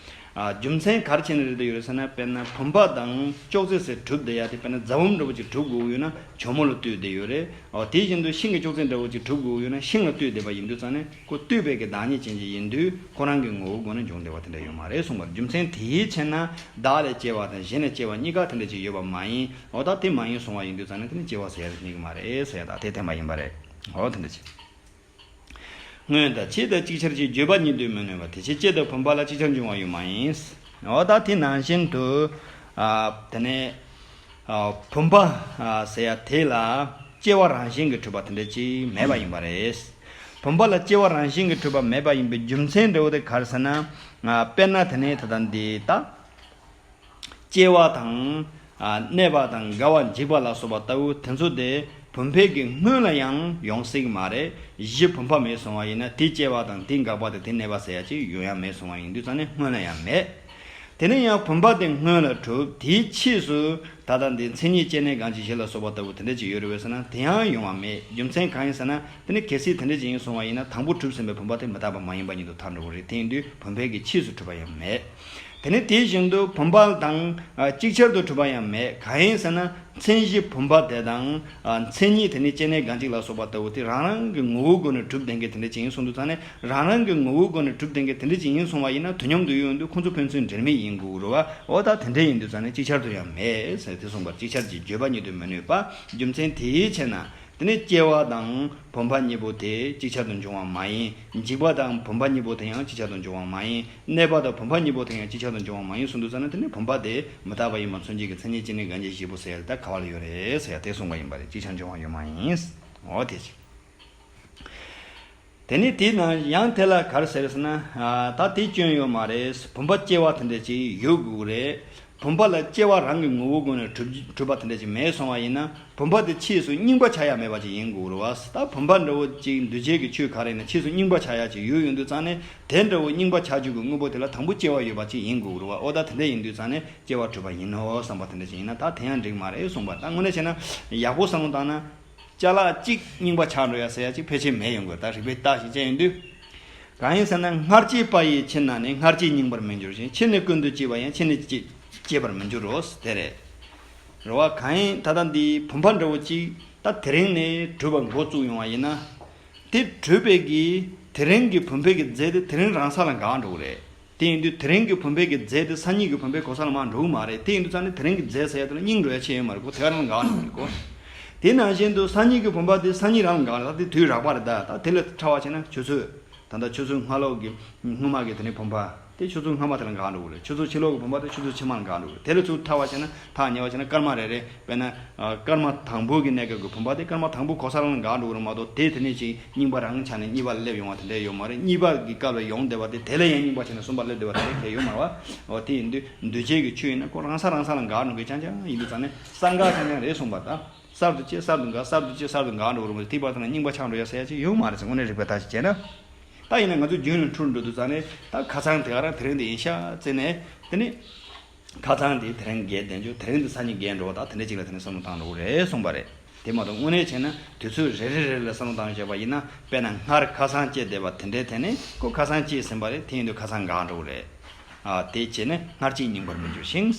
ཨ། རྒྱུ་མཚན་ག་རེ་བྱས་ནས་རེད་ཡོད་རེད་ཟེར་ན། དཔེར་ན་བུམ་པ་དང་ཅོག་ཙེ་ཟེར་གྲུབ་བསྡད་ཡ་དེ། དཔེར་ན་རྫ་བུམ་འདྲ་བོ་ཅིག་གྲུབ་དགོས་ཡོད་ན་ཇོ་མོ་ལ་ལྟོས་བསྡད་ཡོད་རེད། འོ། དེ་བཞིན་དུ་ཤིང་གི་ཅོག་ཙེ་འདྲ་བོ་ཅིག་གྲུབ་དགོས་ཡོད་ན་ཤིང་ལ་ལྟོས་བསྡད་པ་ཡིན་དུས་ཙང་ནས། ཁོ་ལྟོས་པའི་གི་བདག་ཉིད་ཅན་ཅིག་ཡིན་དུས། ཁོ་རང་གི་ངོ་བོའི་སྒོ་ནས་འབྱུང་བསྡད་པ་དེ་འདྲ་ཡོད་མ་རེད་གསུངས་པ་རེད། རྒྱུ་མཚན་དེའི་ཕྱིར་ན། བདག་ལས་སྐྱེ་བ་དང་གཞན་ལས་སྐྱེ་བ་གཉིས་ཀ་དེ་འདྲ་ཅིག་ཡོད་པ་མ་ཡིན། འོ་ད་དེ་མ་ཡིན་གསུངས་པ་ཡིན་དུས་ཙང་ནས། དེ་ནི་སྐྱེ་བ་ཟེར་ཡ་རྙེད་ཀྱི་མ་རེད་ཟེར་ཡ་ད་དེ་བསྟན་པ་ཡིན་པ་རེད། འོ་དེ་འདྲ་ཅིག་སྔོན་དང་ཕྱིས་དང་ཅིག་ཆར་གྱིས། བརྗོད་པ་ཉིད་དུ་མི་གནོད་པ། དེ་ཕྱིར་ལྕེ་དང་བུམ་པ་ལ། ཅིག་ཆར་འབྱུང་བ་ཡོད་མ་ཡིན། འོ་ད་དེ་ནང་བཞིན་དུ། ཨ། དེ་ནས། ཨ། བུམ་པ། ཨ། ཟེར་ཡ་དེ་ལ་སྐྱེ་བ་རང་བཞིན་གྱིས་གྲུབ་པ་དེ་འདྲ་ཅིག་མེད་པ་ཡིན་པ་རེད། བུམ་པ་ལ་སྐྱེ་བ་རང་བཞིན་གྱིས་གྲུབ་པ་མེད་པ་ཡིན་པའི་རྒྱུ་མཚན་འདྲ་བོ་དེ་ག་རེ་ཟེར་ན། ཨ། དཔེར་ན་དེ་ནས་ད་ལྟ་འདི་ད། སྐྱེ་བ་དང་། ཨ། གནས་པ་དང་། རྒ་བ་འཇིག་པ་ལ་སོགས་པ་ལྟ་བུ་དེ་ཚོ་དེ་བུམ་པའི་གི་སྔོན་ལ་ཡང་ཡོང་སྲིད་ཀྱི་མ་རེད། གཞི་བུམ་པ་མེད་སོང་བ་ཡིན་ན། དེ་སྐྱེ་བ་དང་། དེ་འགག་པ་དང་། དེ་གནས་པ་ཟེར་ཡ་ཅིག་ཡོང་ཡ་མེད་སོང་བ་ཡིན་དུས་ཙང་ནས་སྔོན་ལ་ཡང་མེད། དེ་ནས་ཡང་བུམ་པ་དེ་སྔོན་ལ་གྲུབ། དེའི་ཕྱིས་སུ་ད་ལྟ་འདི་མཚན་ཉིད་སྐྱེ་གནས་གང་ཞིག་གཞི་ལ་སོགས་པ་ལྟ་བུ་དེ་འདྲ་ཅིག་ཡོད་རེད་པས་ཟེར་ན། དེ་ཡང་ཡོང་བ་མེད། རྒྱུ་མཚན་གང་ཡིན་ཟེར་ན། དེ་ནི་གལ་སྲིད་དེ་འདྲ་ཅིག་ཡིན་སོང་བ་ཡིན་ན། དང་པོ་གྲུབ་ཟིན་པའི་བུམ་པ་དེ་མི་རྟག་པ་མ་ཡིན་པ་ཉིད་དུ་ཐལ་འགྲོ་གི་རེད། དེ་ཡིན་དུས་བུམ་པའི་གི་ཕྱིས་སུ་གྲུབ་པ་ཡང་མེད། དེ་ནས་དེ་བཞིན་དུ་བུམ་པ་དང་། ཨ། ཅིག་ཆར་དུ་གྲུབ་པ་ཡང་མེད། གང་ཡིན་ཟེར་ན། མཚན་གཞི་བུམ་པ་དེ་དང་། ཨ། མཚན་ཉིད་དེ་ནི་སྐྱེ་གནས་གང་ཞིག་ལ་སོགས་པ་ལྟ་བུ་དེ་རང་རང་གི་ངོ་བོའི་སྒོ་ནས་གྲུབ་ལྡན་གྱི་དེ་འདྲ་ཅིག་ཡིན་སོང་དུས་ཙང་ནས། རང་རང་གི་ངོ་བོའི་སྒོ་ནས་གྲུབ་ལྡན་གྱི་དེ་འདྲ་ཅིག་ཡིན་སོང་བ་ཡིན་ན། དུས་མཉམ་དུ་ཡོད་དུས་ཁོང་ཚོ་ཕན་ཚུན་འབྲེལ་མེད་ཡིན་དགོས་རེད་པ། འོ་ད་དེ་འདྲ་ཡིན་དུས་ཙང་ནས་ཅིག་ཆར་དུ་ཡང་མེད་ཟེར་དེ་གསུངས་པར། ཅིག་ཆར་གྱིས་བརྗོད་པ་ཉིད་དུ་མི་གནོད་པ། རྒྱུ་མཚན་དེའི་ཕྱིར་ན། དེ་ནས་སྐྱེ་བ་དང་བུམ་པ་གཉིས་པོ་དེ་ཅིག་ཆར་དུ་འབྱུང་བ་མ་ཡིན། འཇིག་པ་དང་བུམ་པ་གཉིས་པོ་དེ་ཡང་ཅིག་ཆར་དུ་འབྱུང་བ་མ་ཡིན། གནས་པ་དང་བུམ་པ་གཉིས་པོ་དེ་ཡང་ཅིག་ཆར་དུ་འབྱུང་བ་མ་ཡིན་སོང་དུས་ཙང་ནས། དེ་ནི་བུམ་པ་དེ་མི་རྟག་པ་ཡིན་པ་མཚོན་བྱེད་ཀྱི་མཚན་ཉིད་སྐྱེ་གནས་གང་ཞིག་གཞི་པོ་ཟེར་ཡ་ད་ག་བ་ལ་ཡོད་རེད་ཟེར་ཡ་དེ་གསུངས་པ་ཡིན་པ་རེད། ཅིག་ཆར་འབྱུང་བ་ཡོད་མ་ཡིན། འོ་དེ་ཅིག་དེ་ནས་དེའི་ནང་ཡང་དེ་ལ་ག་རེ་ཟེར་ཟེར་ན། ཨ། ད་དེ་སྐྱོན་ཡོད་མ་རེད། བུམ་པ་སྐྱེ་བ་དེ་འདྲ་ཅིག་ཡོད་དགོས་རེད། བུམ་པ་ལ་སྐྱེ་བ་རང་གི་ངོ་བོའི་སྒོ་ནས་གྲུབ་གྲུབ་པ་དེ་འདྲ་ཅིག་མེད་སོང་བ་ཡིན་ན། བུམ་པ་དེ་ཕྱིས་སུ་རྙིང་པ་ཆགས་ཡ་མེད་པ་ཅིག་ཡིན་དགོས་རེད་པ། ད་བུམ་པ་འདྲ་བོ་ཅིག་འདུས་བྱས་ཀྱི་ཆོས་ག་རེ་ཡིན་ན་ཕྱིས་སུ་རྙིང་པ་ཆགས་ཡ་ཅིག་ཡོད་ཡོང་དུས་ཙང་ནས། དེ་འདྲ་བོ་རྙིང་པ་ཆགས་རྒྱུ་གི་དངོས་པོ་དེ་ལ་དང་པོ་སྐྱེ་བ་ཡོད་པ་ཅིག་ཡིན་དགོས་རེད་པ། འོ་ད་དེ་འདྲ་ཡིན་དུས་ཙང་ནས་སྐྱེ་བ་གྲུབ་པ་ཡིན་ནོ་བསམ་པ་དེ་འདྲ་ཅིག་ཡིན་ན། ད་དེ་ཡང་འགྲིག་མ་རེད་གསུངས་པ། ད་དངོས་གནས་བྱས་ན་ཡག་པོ་བསམ་བློ་བཏང་ན། ཅ་ལག་གཅིག་རྙིང་པ་ཆགས་འགྲོ་ཡ་ཟེར་ཡ་གཅིག་ཕལ་ཆེར་མེད་ཡོང་གི་རེད། ད་རིགས་པས་བརྟག་ཞིབ་བྱས་ཡོང་དུས། གང་ཡིན་ཟེར་ན། སྔར་སྐྱེས་པ་ཡི་ཕྱིར་ན་ནི། སྔར་སྐྱེས་རྙིང་པར་མི་འགྱུར་ཞིང་། ཕྱིས་ནི་ཀུན་ཏུ་སྐྱེས་པ་ཡང་། ཕྱིས་ནི་སྐྱེ་སྐྱེས་པར་མི་འགྱུར་རོ། དེ་རེད། རེད་པ། གང་ཡིན་ད་ལྟ་འདི་བུམ་པ་འདྲ་བོ་གཅིག་ད་དེ་རིང་ནས་གྲུབ་པ་འགོ་བཙུགས་ཡོང་བ་ཡིན་ན། དེ་གྲུབ་པའི་གི་དེ་རིང་གི་བུམ་པའི་གི་རྫས་དེ་དེ་རིང་རང་ས་ལ་འགག་འགྲོ་གི་རེད། དེ་ཡིན་དུས་དེ་རིང་གི་བུམ་པའི་གི་རྫས་དེ་སང་ཉིན་གི་བུམ་པའི་གོ་ས་ལ་མར་འགྲོ་གི་མ་རེད། དེ་ཡིན་དུས་ཙང་ནས་དེ་རིང་གི་རྫས་ཟེར་ཡ་དེ་ལ་རྙིང་འགྲོ་ཡ་ཆེ་ཡོད་མ་རེད། ཁོ་དེ་ག་རང་ལ་འགག་འགྲོ་གི་རེད་ཀོ། དེ་ནང་བཞིན་དུ་སང་ཉིན་གི་བུམ་པ་དེ་སང་ཉིན་རང་ལ་འགག་རེད། ད་དེ་དུས་རགས་པ་རེད། ད་ད་དེ་ལས་ཕྲ་བ་བྱས་ན་ཆུ་ཚོད། ད་ལྟ་ཆུ་ཚོད་སྔ་ལོགས་ཀྱི་སྔོན་མ་གི་དེ་ནས་བུམ་པ་དེ་ཆུ་ཚོད་སྔ་མ་དེ་ལ་འགག་འགྲོ་གི་རེད། ཆུ་ཚོད་ཕྱི་ལོགས་ཀྱི་བུམ་པ་དེ་ཆུ་ཚོད་ཕྱི་མ་ལ་འགག་འགྲོ་གི་རེད། དེ་ལས་ཚུར་ཕྲ་བ་བྱས་ན། ཐག་ཉེ་བ་བྱས་ན་སྐར་མ་རེ་རེ། དཔེར་ན། ཨ། སྐར་མ་དང་པོ་གི་གནས་སྐབས་ཀྱི་བུམ་པ་དེ་སྐར་མ་དང་པོ་གོ་ས་རང་ལ་འགག་འགྲོ་གི་རེད་མ་གཏོགས། དེ་དེ་ནས་ཅིག་རྙིང་པ་རང་ཆགས་ནས་གཉིས་པ་ལ་སླེབས་ཡོང་བ་དེ་འདྲ་ཡོད་མ་རེད། གཉིས་པ་གི་སྐབས་ལ་ཡོང་བསྡད་པ་དེ་དེ་ལ་ཡང་རྙིང་པ་ཆགས་ནས་གསུམ་པ་སླེབས་བསྡད་པ་དེ་འདྲ་གང་ཡང་ཡོད་མ་རེད་པ། འོ་དེ་ཡིན་དུས་འདུས་བྱས་ཀྱི་ཆོས་ཡིན་ན་ཁོ་རང་ས་རང་ས་ལ་འགག་འགྲོ་གི་རྐྱང་རྐྱང་ཡིན་དུས་ཙང་ནས་གསང་སྔགས་རྐྱང་རྐྱང་རེད་གསུངས་པ་དང་། གསར་དུ་སྐྱེ་གསར་དུ་འགག་གསར་དུ་སྐྱེ་གསར་དུ་འགག་འགྲོ་གི་རེད་མ་གཏོགས། དེའི་བར་དུ་ན་རྙིང་པ་ཆགས་འགྲོ་ཡ་ཟེར་ཡ་ཅིག་ཡོད་མ་རེད་ཟེར། དངོས་གནས་རིགས་པའི་ཐག་ཅིག་བྱས་ན། ད་ཡིན་ན་ང་ཚོ་རྒྱུན་ལ་འཁྲུལ་འགྲོ་དུས་ཙང་ནས། ད་ཁ་སང་དེ་ག་རང་དེ་རིང་དེ་ཡིན་ཤག་བརྩིས་ནས། དེ་ནི། ཁ་སང་དེ་དེ་རིང་འགལ་བསྡད་འཇུག་དེ་རིང་དེ་སང་ཉིན་འགལ་འགྲོ་བ། ད་དེ་འདྲ་ཅིག་ལ་དེ་ནས་བསམ་བློ་བཏང་འགྲོ་གི་རེད་གསུངས་པ་རེད། དེ་མ་གཏོགས་དངོས་གནས་བྱས་ན་དུས་ཚོད་རེ་རེ་རེ་ལ་བསམ་བློ་བཏང་བྱས་པ་ཡིན་ན། དཔེར་ན་སྔར་ཁ་སང་སྐྱེས་བསྡད་པ་དེ་འདྲའི་ཐད་ནས་ཁོ་ཁ་སང་སྐྱེས་ཟིན་པ་རེད། དེ་ཡིན་དུས་ཁ་སང་འགག་འགྲོ་གི་རེད། ཨ། དེ་བྱས་ནས་སྔར་སྐྱེས་རྙིང་པར་མི་འགྱུར་ཞིང་།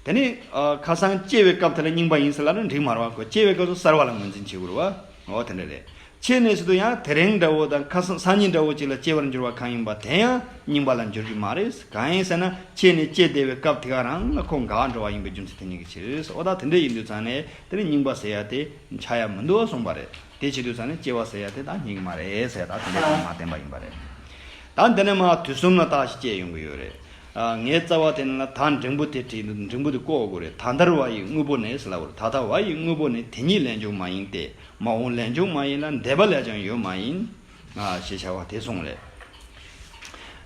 དེ་ནི། ཨ། ཁ་སང་སྐྱེ་བའི་སྐབས་དེ་ལ་རྙིང་པ་ཡིན་ཟེར་ལབ་ན་འགྲིག་མ་རེད་པ། ཁོ་སྐྱེ་བའི་སྐབས་སུ་གསར་བ་ལ་ངོས་འཛིན་བྱེད་དགོས་རེད་པ། འོ་དེ་འདྲ་རེད། ཕྱིས་ནས་ཟེར་དུས་ཡང་དེ་རིང་འདྲ་བོ་དང་ཁ་སང་སང་ཉིན་འདྲ་བོ་ཅིག་ལ་སྐྱེ་བར་འགྱུར་བ་གང་ཡིན་པ་དེ་ཡང་རྙིང་པ་ལ་འགྱུར་གྱི་མ་རེད། གང་ཡིན་ཟེར་ན་ཕྱིས་ནས་སྐྱེ་བསྡད་པའི་སྐབས་དེ་ག་རང་ལ་ཁོ་འགག་འགྲོ་བ་ཡིན་པའི་རྒྱུ་མཚན་དེ་ཉིད་ཀྱི་ཕྱིར། འོ་ད་དེ་འདྲ་ཡིན་དུས་ཙང་ནས་དེ་ནི་རྙིང་པ་ཟེར་ཡ་དེ་ཆགས་ཡ་མི་འདུག་གསུངས་པ་རེད། དེ་བྱེད་དུས་ཙང་ནས་སྐྱེ་བ་ཟེར་ཡ་དེ་ད་རྙེད་ཀྱི་མ་རེད་ཟེར་ཡ་ད་དེ་འདྲ་ཅིག་མར་བསྟན་པ་ཡིན་པ་རེད། ད་འདི་ནས་མར་དུས་གསུམ་ལ་བརྟག་ཞིབ་བྱས་ཡོང་གི་ཡོད་རེད། ཨ། ངའི་རྩ་བ་དེ་ནི་ལ། ད་འབྲིང་པོ་དེ་བྲིས་འདུག་འབྲིང་པོ་དེ་བཀོག་དགོས་རེད། ད་ལྟར་བ་ཡི་དངོས་པོ་ནི་ཟེར་ལབ་པ་རེད། ད་ལྟ་བ་ཡི་དངོས་པོ་ནི། དེ་ཉིད་ལས་བྱུང་མ་ཡིན་ཏེ། མ་འོངས་ལས་བྱུང་མ་ཡིན་ལ། འདས་པ་ལས་ཀྱང་ཡོད་མ་ཡིན། ཨ། ཞེས་བྱ་བ་དེ་གསུངས་རེད།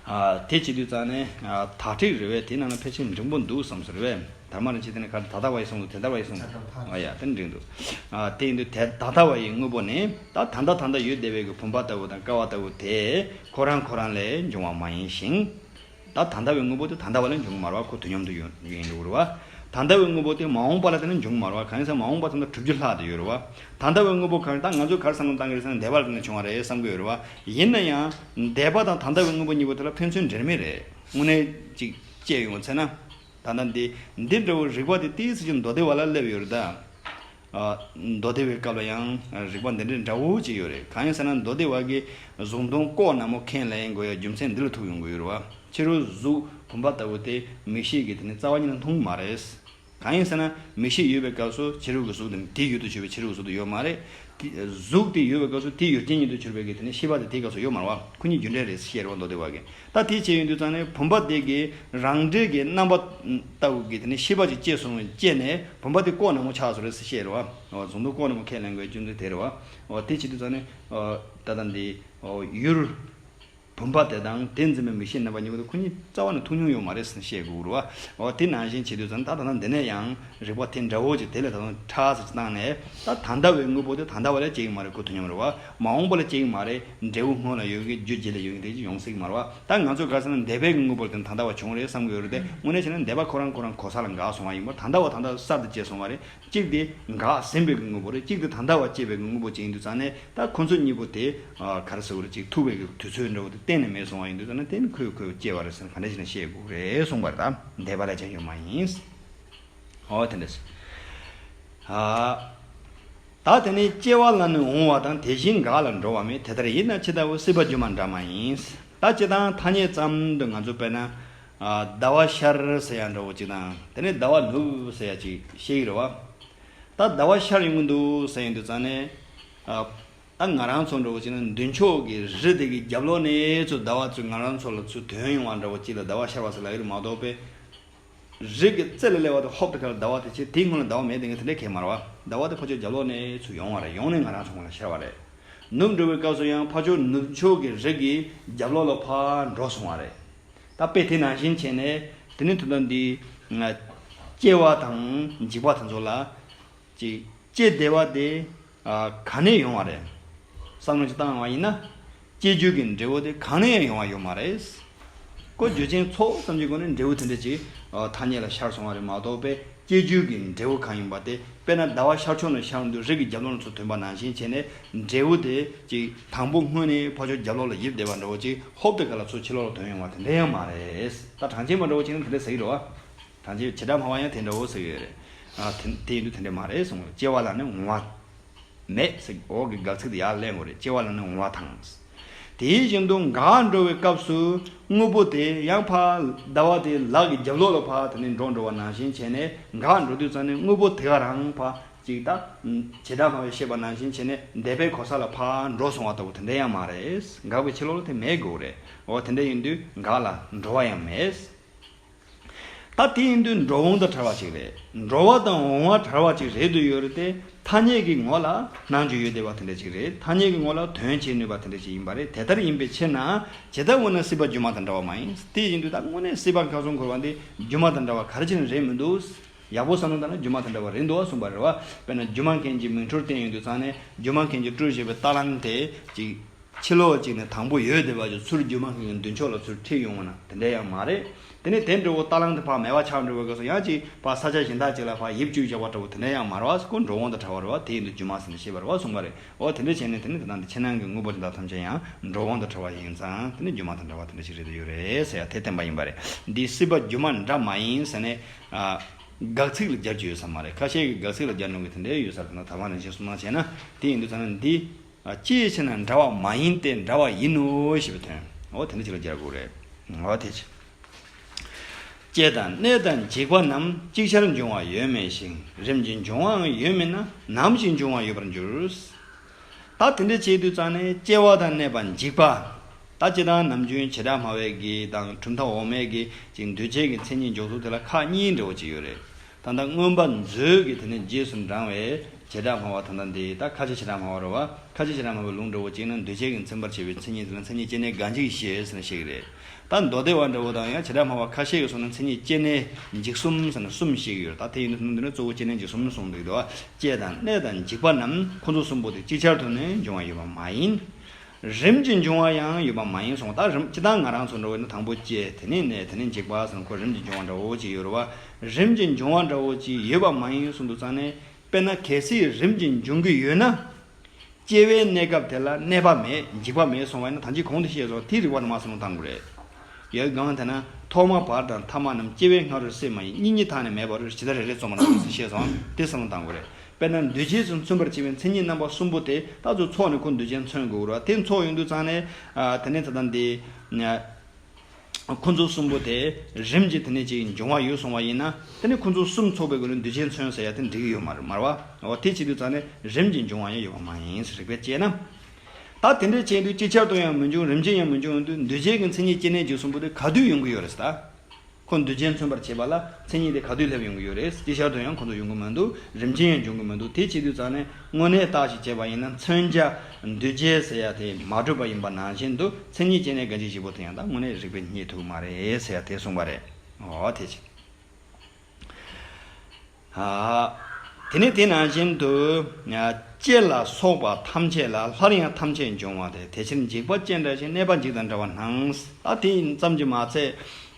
ཨ། དེ་བྱེད་དུས་ཙང་ནས། ཨ། ད་ཁྲིག་རེད་པས། དེ་ནང་ལ་ཕལ་ཆེར་འབྲིང་པོ་འདུག་བསམ་སོང་རེད་པས། དར་མ་རིན་ཆེན་དེ་ནས་ག་རེ། ད་ལྟ་བ་ཡི་གསུངས་འདུག་དེ་ལྟར་བ་ཡི་གསུངས་འདུག་ཨ་ཡ། དེ་འགྲིག་འདུག་ཨ། དེ་ཡིན་དུས་དེ་ད་ལྟ་བ་ཡི་དངོས་པོ་ནི། ད་ད་ལྟ་ད་ལྟ་ཡོད་བསྡད་པའི་གི་བུམ་པ་ལྟ་བུ་དང་ཀ་བ་ལྟ་བུ་དེ་ཁོ་རང་ཁོ་རང་ལས་འབྱུང་བ་མ་ཡིན་ཞིང་། ད་ད་ལྟ་བའི་དངོས་པོ་དེ་ད་ལྟ་བ་ལས་འབྱུང་གི་མ་རེད་པ། ཁོ་དུས་མཉམ་དུ་ཡོད་ཡིན་འགྲོ་གི་རེད་པ། ད་ལྟ་བའི་དངོས་པོ་དེ་མ་འོངས་པ་ལ་བརྟེན་ནས་འབྱུང་གི་མ་རེད་པ། གང་ཡིན་ཟེར་ན་མ་འོངས་པ་ཙམ་དུ་གྲུབ་རྒྱུ་ལྷག་བསྡད་ཡོད་རེད་པ། ད་ལྟ་བའི་དངོས་པོ་གང་ཡིན། ད་ང་ཚོས་ག་རེ་བསམ་བློ་བཏང་གི་རེད་ཟེར་ན། འདས་པ་ལ་བརྟེན་ནས་བྱུང་བ་རེད་བསམ་གི་ཡོད་རེད་པ། ཡིན་ན་ཡང་འདས་པ་དང་ད་ལྟ་བའི་དངོས་པོ་གཉིས་པོ་དེ་ལ་ཕན་ཚུན་འབྲེལ་མེད་རེད། དངོས་གནས་ཅིག་སྐྱེ་ཡོང་ཚེ་ན། ད་ལྟ་འདི་འདི་འདྲ་བོ་རིགས་པ་དེ་ཏིས་ཅིག་མདོ་སྡེ་བ་ལ་སླེབས་ཡོད་རེད་ད། མདོ་སྡེ་བའི་སྐབས་ལ་ཡང་རིགས་པ་འདི་འདྲའི་འདྲ་བོ་ཅིག་ཡོད་རེད། གང་ཡིན་ཟེར་ན་མདོ་སྡེ་བ་གིས་གཟུགས་མཐོང་ལྐོག་ན་མོ་ཁས་ལེན་དགོས་ཡ་རྒྱུ་མཚན་འདི་ལ་ཐུག་ཡོང་གི་ཡོད་རེད་བ། ཕྱི་རོལ་གཟུགས་བུམ་པ་ལྟ་བུ་དེ་མིག་ཤེས་ཀྱིས་དེ་ནི་རྩ་བ་ཉིད་ནས་མཐོང་གི་མ་རེད། གང་ཡིན་ཟེར་ན་མིག་ཤེས་ཡོད་པའི་སྐབས་སུ་ཕྱི་རོལ་གྱི་གཟུགས་དེ་དེའི་ཡུལ་དུ་གྱུར་པའི་ཕྱི་རོལ་གྱི་གཟུགས་དེ་ཡོད་མ་རེད། དེ་གཟུགས་དེ་ཡོད་པའི་སྐབས་སུ་དེའི་ཡུལ་ཅན་ཉིད་དུ་གྱུར་པའི་གི་དེ་ནི་ཤེས་པ་དེ་དེའི་སྐབས་སུ་ཡོད་མ་རེད་བ། ཁོ་གཉིས་རྒྱུ་འབྲས་རེད་ཟེར་བ་མདོ་སྡེ་བ་གིས། ད་དེའི་ཕྱིར་ཡིན་དུས་ཙང་ནས་བུམ་པ་དེ་གི་རང་འབྲས་ཀྱི་རྣམ་པ་ལྟ་བུ་གི་དེ་ནི་ཤེས་པ་ཅིག་སྐྱེས་སོང་བས་སྐྱེས་ནས་བུམ་པ་དེ་ལྐོག་ན་མོ་ཆགས་སོང་རེད་ཟེར་བཤད་རེད་བ། འོ་གཟུགས་མཐོང་ལྐོག་ན་མོ་ཁས་ལེན་དགོས་རྒྱུ་མཚན་དེ་རེད་བ། འོ་དེ་བྱེད་དུས་ཙང་ནས་འོ་ད་ལྟ་འདི་འོ་ཡུལ་བུམ་པ་དེ་དང་དེ་འཛིན་པའི་མིག་ཤེས་རྣམ་པ་གཉིས་པོ་དེ་ཁོ་གཉིས་རྩ་བ་ནས་ཐུག་མྱོང་ཡོད་མ་རེད་ཟེར་བཤད་དགོས་རེད་བ། འོ་དེ་ནང་བཞིན་བྱེད་དུས་ཙང་ད་ད་ལྟ་འདི་ནས་ཡང་རིགས་པ་དེ་འདྲ་བོ་ཅིག་དེ་ལས་ད་དུང་ཕྲ་ས་ཅིག་བཏང་ནས། ད་ད་ལྟ་བའི་དངོས་པོ་དེ་ད་ལྟ་བ་ལ་སྐྱེ་གི་མ་རེད། གོ་ཐུབ་མྱོང་རེད་བ། མ་འོངས་པ་ལ་སྐྱེ་གི་མ་རེད། འབྲས་བུ་སྔོན་ལ་ཡོད་གི་རྒྱུ་རྗེས་ལ་ཡོད་གི་དེ་ཅིག་ཡོང་སྲིད་གི་མ་རེད་བ། ད་ང་ཚོ་ག་ཟེར་ན་འདས་པའི་གི་དངོས་པོ་དེ་ད་ལྟ་བ་བྱུང་རེད་བསམ་གི་ཡོད་རེད་དེ། དངོས་གནས་བྱས་ན་འདས་པ་ཁོ་རང་ཁོ་རང་གོ་ས་ལ་འགག་སོང་བ་ཡིན་པ། ད་ལྟ་བ་ད་ལྟ་གསར་དུ་སྐྱེས་སོང་བ་རེད། གཅིག་དེ་འགག་ཟིན་པའི་གི་དངོས་པོ་རེད། གཅིག་དེ་ད་ལྟ་བ་སྐྱེས་པའི་གི་དངོས་པོ་ཅིག་ཡིན་དུས་ཙང་ནས་ད་ཁོ་ཚོ་གཉིས་པོ་དེ་ག་རེ་ཟེར་དགོས་རེད། ཅིག་ཐུག་པའི་གི་དུས་ཚོད་འདྲ་བོ་དེ་གཏན་ནས་མེད་སོང་བ་ཡིན་དུས་ཙང་ནས་དེ་ནི་ཁོས་ཁོས་སྐྱེ་བ་རེད་ཟེར་ན་ག་འདྲ་ཞིག་ན་བཤད་དགོས་རེད་གསུངས་པ་རེད། ད་འདས་པ་ལ་ཅང་ཡོད་མ་ཡིན། འོ་དེ་འདྲ་ཟེར། ཨ། ད་དེ་ནས་སྐྱེ་བ་ལ་ནི་འོང་བ་དང་དེ་བཞིན་འགག་ལ་འགྲོ་བ་མེད། དེ་ལྟར་ཡིན་ན་ཇི་ལྟ་བུ་སྲིད་པ་སྒྱུ་མ་འདྲ་མ་ཡིན། ད་སྤྱིར་བཏང་ཐ་སྙད་ཙམ་དུ་ང་ཚོ་དཔེར་ན། ཟླ་བ་ཤར་ཟེར་ཡ་འདྲ་བོ་ཅིག་དང་དེ་ནས་ཟླ་བ་ནུབ་ཟེར་ཡ་ཅིག་བཤད་ཀྱི་རེད་བ། ད་ཟླ་བ་ཤར་ཡོང་གི་འདུག་ཟེར་ཡོང་དུས་ཙང་ནས། ད་ང་རང་ཚོ་འདྲ་བོ་ཅིག་ན་མདུན་ཕྱོགས་ཀྱི་རི་དེ་གི་རྒྱབ་ལོགས་ནས་ཚུར་ཟླ་བ་ཚུར་ང་རང་ཚོ་ལ་ཚུར་ཐོན་ཡོང་བ་འདྲ་བོ་ཅིག་ལ་ཟླ་བ་ཤར་བ་ཟེར་ལབ་ཀྱི་རེད་མ་གཏོགས་པས། རི་གི་རྩེ་ལ་སླེབས་པ་དང་ཧོབ་ཏེ་ཁ་ལ་ཟླ་བ་དེ་ཆེ་དེའི་སྔོན་ལ་ཟླ་བ་མེད་དེ་ངས་དེ་འདྲའི་ཁེལ་མ་རེད་བ། ཟླ་བ་དེ་ཕར་ཕྱོགས་རྒྱབ་ལོགས་ནས་ཚུར་ཡོང་བ་རེད། ཡོང་ནས་ང་རང་ཚོ་སྔོན་ལ་ཤར་བ་རེད། ནུབ་འགྲོ་བའི་སྐབས་སུ་ཡང་ཕར་ཕྱོགས་ནུབ་ཕྱོགས་ཀྱི་རི་གི་རྒྱབ་ལོགས་ལ་ཕར་འགྲོ་སོང་བ་རེད། ད་དཔེ་དེ་ནང་བཞིན་བྱས་ནས་དེ་ནི་དོན་དམ་འདི་སྐྱེ་བ་དང་འཇིག་པ་དེ་ཚོ་ལ། ཅིག་སྐྱེ་བདེ་བ་དེ་ག་ནས་ཡོང་བ་རེད། བསམ་བློ་ཅིག་བཏང་བ་ཡིན་ན། སྐྱེ་རྒྱུ་གི་འབྲས་བུ་དེ་གང་ནས་ཡང་ཡོང་བ་ཡོད་མ་རེད། ཀོ་རྒྱུ་རྐྱེན་ཚོགས་ཙམ་གྱི་སྒོ་ནས་འབྲས་བུ་དེ་འདྲ་ཅིག་ཐ་སྙད་ལ་ཤར་སོང་བ་རེད་མ་གཏོགས་པས་སྐྱེ་རྒྱུ་གི་འབྲས་བུ་གང་ཡིན་པ་དེ་དཔེར་ན་ཟླ་བ་ཤར་ཕྱོགས་ནས་ཤར་འདུག་རི་གི་རྒྱབ་ལོགས་ནས་ཚུར་ཐོན་པ་ནང་བཞིན་བྱས་ནས་འབྲས་བུ་དེ་ཅིག་དང་པོ་སྔོན་ནས་ཕར་ཕྱོགས་རྒྱབ་ལོགས་ལ་ཡིབ་བསྡད་པ་འདྲ་བོ་ཅིག་ཧོབ་ཏེ་ག་ལ་ཚུར་ཕྱི་ལོགས་ལ་ཐོན་ཡོང་བ་དེ་འདྲ་ཡང་མ་རེད། ད་གྲངས་ཅན་པ་འདྲ་བོ་ཅིག་ནི་དེ་འདྲ་ཟེར་གྱི་རེད་བ། གྲངས་ཅན་བྱེ་བྲག་སྨྲ་བ་ཡང་དེ་འདྲ་བོ་ཟེར་གྱི་ཡོད་རེད། ཨ་དེ་དེ་ཡིན་དུས་དེ་འདྲ་མ་རེད་གསུངས། སྐྱེ་བ་ལ་ནི་འོང་བ་མེད་ཟེར། འོག་གི་དགག་ཚིག་དེ་ཡར་ལེན་དགོས་རེད། སྐྱེ་བ་ལ་ནི་འོང་བ་དང་། དེ་བཞིན་དུ་འགག་འགྲོ་བའི་སྐབས་སུ་དངོས་པོ་དེ་ཡང་ཕར་ཟླ་བ་དེའི་ལག་གི་རྒྱབ་ལོགས་ལ་ཕར་དེ་ནས་འགྲོ་འགྲོ་བ་ནང་བཞིན་བྱས་ནས་འགག་འགྲོ་དུས་ཙམ་ནས་དངོས་པོ་དེ་ག་རང་ཕར་ཅིག་ད་བྱེ་བྲག་སྨྲ་བས་བཤད་པ་ནང་བཞིན་བྱས་ནས་འདས་པའི་གོ་ས་ལ་ཕར་འགྲོ་སོང་བ་ལྟ་བུ་དེ་འདྲ་ཡང་མ་རེད། འགག་པའི་ཕྱི་ལོགས་ལ་དེ་མེད་དགོས་རེད། འོ་དེ་འདྲ་ཡིན་དུས་འགག་ལ་འགྲོ་བ་ཡང་མེད། ད་དེ་ཡིན་དུས་འགྲོ་འོང་དང་བྲལ་བ་ཅིག་རེད། འགྲོ་བ་དང་འོང་བ་བྲལ་བ་ཅིག་རེད་དུ་ཡོད་རེད་དེ། ཐ་སྙད་ཀྱི་ངོ་ལ་སྣང་རྒྱུ་ཡོད་བསྡད་པ་དེ་འདྲ་ཅིག་རེད། ཐ་སྙད་ཀྱི་ངོ་ལ་དོན་བྱེད་ནུས་པ་དེ་འདྲ་ཅིག་ཡིན་པ་རེད། དེ་ལྟར་ཡིན་པའི་ཕྱིར་ན་ཇི་ལྟ་བུ་ན་སྲིད་པ་སྒྱུ་མ་དང་འདྲ་བ་མ་ཡིན། དེ་ཡིན་དུས་ད་དངོས་གནས་སྲིད་པ་ཁ་སང་འཁོར་བ་འདི་སྒྱུ་མ་དང་འདྲ་བ་ག་རེ་བྱས་ནས་རེད་མི་འདུག་ཡག་པོ་བསམ་བློ་བཏང་ན་སྒྱུ་མ་དང་འདྲ་བ་རེད་འདུག་བ་གསུངས་པ་རེད་བ། དཔེར་ན་སྒྱུ་མ་མཁན་གྱིས་མིག་འཕྲུལ་བསྟན་ཡོང་དུས་ཙང་ནས་སྒྱུ་མ་མཁན་གྱིས་སྤྲུལ་བཞིན་པའི་རྟ་གླང་དེ་ཅིག་ཕྱི་ལོགས་གཅིག་ནས་དང་པོ་ཡོད་བསྡད་པ་ཅིག་ཚུར་སྒྱུ་མ་མཁན་གྱི་མདུན་ཕྱོགས་ལ་ཚུར་ཁྲིད་ཡོང་བ་ན་དེ་འདྲ་ཡང་མ་རེད། དེ་ནས་དེ་འདྲ་བོ་རྟ་གླང་དེ་ཕར་མེད་པ་ཆགས་འགྲོ་བའི་སྐབས་སུ་ཡང་ཅིག་ཕར་ས་ཆ་གཞན་དག་ཅིག་ལ་ཕར་ཡིབ་བཅུག་བཞག་པ་འདྲ་བོ་དེ་འདྲ་ཡང་མ་རེད་བ། ཁོ་འགྲོ་འོང་དང་བྲལ་བ་རེད་བ། དེ་ཡིན་དུས་སྒྱུ་མ་ཟེར་ནས་བཤད་པ་རེད་བ་གསུངས་པ་རེད། འོ་དེ་འདྲ་བྱས་ནས་དེ་ནི་དེ་དང་དེ་ཕྱི་ནང་གི་དངོས་པོ་དེ་དག་ཐམས་ཅད་ཡང་འགྲོ་འོང་དང་བྲལ་བ་ཡིན་ཙང་དེ་ནི་སྒྱུ་མ་དང་འདྲ་བ་དེ་འདྲ་ཞིག་རེད་དུ་ཡོད་རེད་ཟེར་ཡ་དེ་བསྟན་པ་ཡིན་པ་རེད། འདི་སྲིད་པ་སྒྱུ་མ་འདྲ་མ་ཡིན་ཟེར་ནས་དགག་ཚིག་ལ་སྦྱར་རྒྱུ་ཡོད་ས་མ་རེད། ཁ་ཤས་ཀྱིས་དགག་ཚིག་ལ་སྦྱར་མྱོང་གི་དེ་འདྲ་ཡོད་ས་རེད། ད་ད་ལྟ་རིན་ཆེན་གསུང་སྟངས་བྱས་ན་དེ་ཡིན་དུས་ཙང་ན་འདི། ཅིའི་ཕྱིར་ན་འདྲ་བ་མ་ཡིན་ཏེ་འདྲ་བ་ཡིན་ནོ་ཞེས་པའི་དོན། འོ་དེ་འདྲ་ཅིག་ལ་སྦྱར་དགོས་རེད། འོ་དེ་ཅི། སྐྱེ་དང་གནས་དང་འཇིག་པ་རྣམས་ཅིག་ཆར་འབྱུང་བ་ཡོད་མེད་ཞིང་རིམ་གྱིས་འབྱུང་བའང་ཡོད་མིན་ན་ནམ་ཞིག་འབྱུང་བ་ཡོད་པར་འགྱུར། ད་དེ་འདྲ་བྱེད་དུས་ཙང་ནས་སྐྱེ་བ་དང་གནས་པ་འཇིག་པ། ད་སྤྱིར་བཏང་ནམ་རྒྱུན་བྱེ་བྲག་སྨྲ་བའི་གི་དང་གྲུབ་མཐའ་འོག་མའི་གི་ཅིག་འདུས་བྱས་ཀྱི་མཚན་ཉིད་འཇོག་ཚུལ་དེ་ལ་ཁག་གཉིས་འདྲ་བོ་ཅིག་ཡོད་རེད། ད་ལྟ་མངོན་པ་མཛོད་ཀྱི་དེ་ནས་རྗེས་སུ་འབྲང་བའི་བྱེ་བྲག་སྨྲ་བ་དང་། ད་འདི་ད་ཁ་ཆེ་བྱེ་བྲག་སྨྲ་བ་རེད་བ། ཁ་ཆེ་བྱེ་བྲག་སྨྲ་བའི་ལུང་འདྲ་བོ་གཅིག་ན་འདུས་བྱས་ཀྱི་མཚན་པར་བྱེད་པའི་མཚན་ཉིད་དེ་ལ་མཚན་ཉིད་སྐྱེ་གནས་འགའ་འཇིག་བཤད་ཟེར་ནས་བཤད་ཀྱི་རེད། ད་མདོ་སྡེ་བ་འདྲ་བོ་དང་ཡང་བྱེ་བྲག་སྨྲ་བ་ཁ་ཤས་ཀྱིས་གསུངས་ན་མཚན་ཉིད་སྐྱེ་གནས་འཇིག་གསུམ་ཟེར་ནས་གསུམ་བཤད་ཀྱི་ཡོད་རེད། ད་དེ་ཡིན་དུས་འདི་ནི་གཙོ་བོ་སྐྱེ་གནས་འཇིག་གསུམ་གསུངས་འདུག་ད། སྐྱེ་དང་གནས་དང་འཇིག་པ་རྣམས་ཁོ་ཚོ་གསུམ་པོ་དེ་ཅིག་ཆར་དུ་ནི་འབྱུང་བ་ཡོད་པ་མ་ཡིན། རིམ་གྱིས་འབྱུང་བ་ཡང་ཡོད་པ་མ་ཡིན་གསུངས། ད་རིམ་སྤྱིར་བཏང་ང་རང་ཚོ་འདྲ་བོ་ཡིན་ན་དང་པོ་སྐྱེ་དེ་ནས་གནས་དེ་ནས་འཇིག་པ་ཟེར་ན་ཁོ་རིམ་གྱིས་འབྱུང་བ་འདྲ་བོ་ཅིག་ཡོད་རེད་བ། རིམ་གྱིས་འབྱུང་བ་འདྲ་བོ་ཅིག་ཡོད་པ་མ་ཡིན་གསུངས་འདུག་ཙང་ནས། དཔེར་ན་གལ་སྲིད་རིམ་གྱིས་འབྱུང་གི་ཡོད་ན། སྐྱེ་བའི་གནས་སྐབས་དེ་ལ་གནས་པ་མེད་འཇིག་པ་མེད་གསུངས་པ་ཡིན་ན་ད་ཅི་གོང་དུ་བཤད་སོང་དེའི་རིགས་པ་དུ་མ་ཟེར་ནས་བཏང་དགོས་རེད། ཡོད་གང་དེ་ན། ཐོག་མ་བར་དང་ཐ་མ་རྣམས། སྐྱེ་བའི་སྔ་རོལ་སྲིད་མ་ཡིན། གཉིས་གཉིས་ཐ་ནས་མེད་པ་རུ། ཇི་ལྟར་རེ་རེ་རྩོམ་པ་ན་ཟེར་ཞེས་སོ། དེ་བསམ་བློ་བཏང་དགོས་རེད། དཔེར་ན་འདུས་བྱས་སུ་མཚོན་པར་བྱེད་པའི་མཚན་ཉིད་རྣམ་པ་གསུམ་པོ་དེ་ད་ཚོ་ཚོགས་ནས་ཁོ་འདུས་བྱས་མཚོན་དགོས་རེད་བ། དེ་ཚོགས་ཡོང་དུས་ཙང་ནས། ཨ། དེ་ནས་ད་ལྟ་འདི། ཁོ་ཚོ་གསུམ་པོ་དེ་རིམ་གྱིས་དེ་ནས་ཅིག་འབྱུང་བ་ཡོད་སོང་བ་ཡིན་ན། དེ་ནས་ཁོ་ཚོ་གསུམ་ཚོགས་པའི་སྒོ་ནས་འདུས་བྱས་མཚོན་ཟེར་ཡ་དེ་འགྲིག་གི་ཡོད་མ་རེད། མ་རེད་བ། འོ་དེ་བྱེད་དུས་ཙང་ནས་རིམ་གྱིས་འབྱུང་བ་ཡང་ཡོད་པ་མ་ཡིན་ཟེར། རིགས་པས་དཔྱད་ན། ད་དེ་འདྲ་བྱས་དུས་ཅིག་ཆར་དུ་ཡང་མི་འབྱུང་། རིམ་གྱིས་ཡང་མི་འབྱུང་ཡོང་དུས། འདུས་བྱས་ཀྱི་མཚན་ཉིད་སྐྱེ་གནས་འཇིག་གསུམ་པོ་དེ་ག་དུས་ཡོང་གི་ཡོད་རེད་ཟེར། ད་ཁོ་འདུས་བྱས་མཚོན་པར་བྱེད་པ་ལ་མཚན་ཉིད་དེ་ག་དུས་སླེབས་ཡོང་གི་ཡོད་རེད། ཅིག་ཆར་དུ་ཡང་ཁོ་ཚོ་ཡོང་གི་མི་འདུག། རིམ་གྱིས་ཡང་འབྱུང་གི་མི་འདུག། དེ་བྱེད་དུས་ཙང་ནས་དངོས་གནས་བརྟག་ཞིབ་བྱས་པ་ཡིན་ན། མཚོན་བྱ་འདུས་བྱས་ཟེར་ཡ་དེ་མ་གྲུབ་པ་ཡིན་པ་ནང་བཞིན་དུ། མཚན་ཉིད་སྐྱེ་གནས་འགའ་ཞིག་བཞི་པོ་དེ་ཡང་ད་དངོས་གནས་རིགས་པས་རྙེད་ཐུབ་ཀྱི་མ་རེད་ཟེར་ཡ་དེ་གསུངས་པ་རེད། འོ་དེ་བྱས། ཨ། དེ་ནས་དེ་ནང་བཞིན་དུ། ཨ། སྐྱེ་ལ་སོགས་པ་ཐམས་ཅད་ལ། སླར་ཡང་ཐམས་ཅད་འབྱུང་བ་དེ། དེ་ཕྱིར་འཇིག་པ་སྐྱེ་འདྲ་ཞིང་། གནས་པ་འཇིག་དང་འདྲ་བར་སྣང་། ཨ། དེ་ཙམ་གྱིས་མ་ཚད།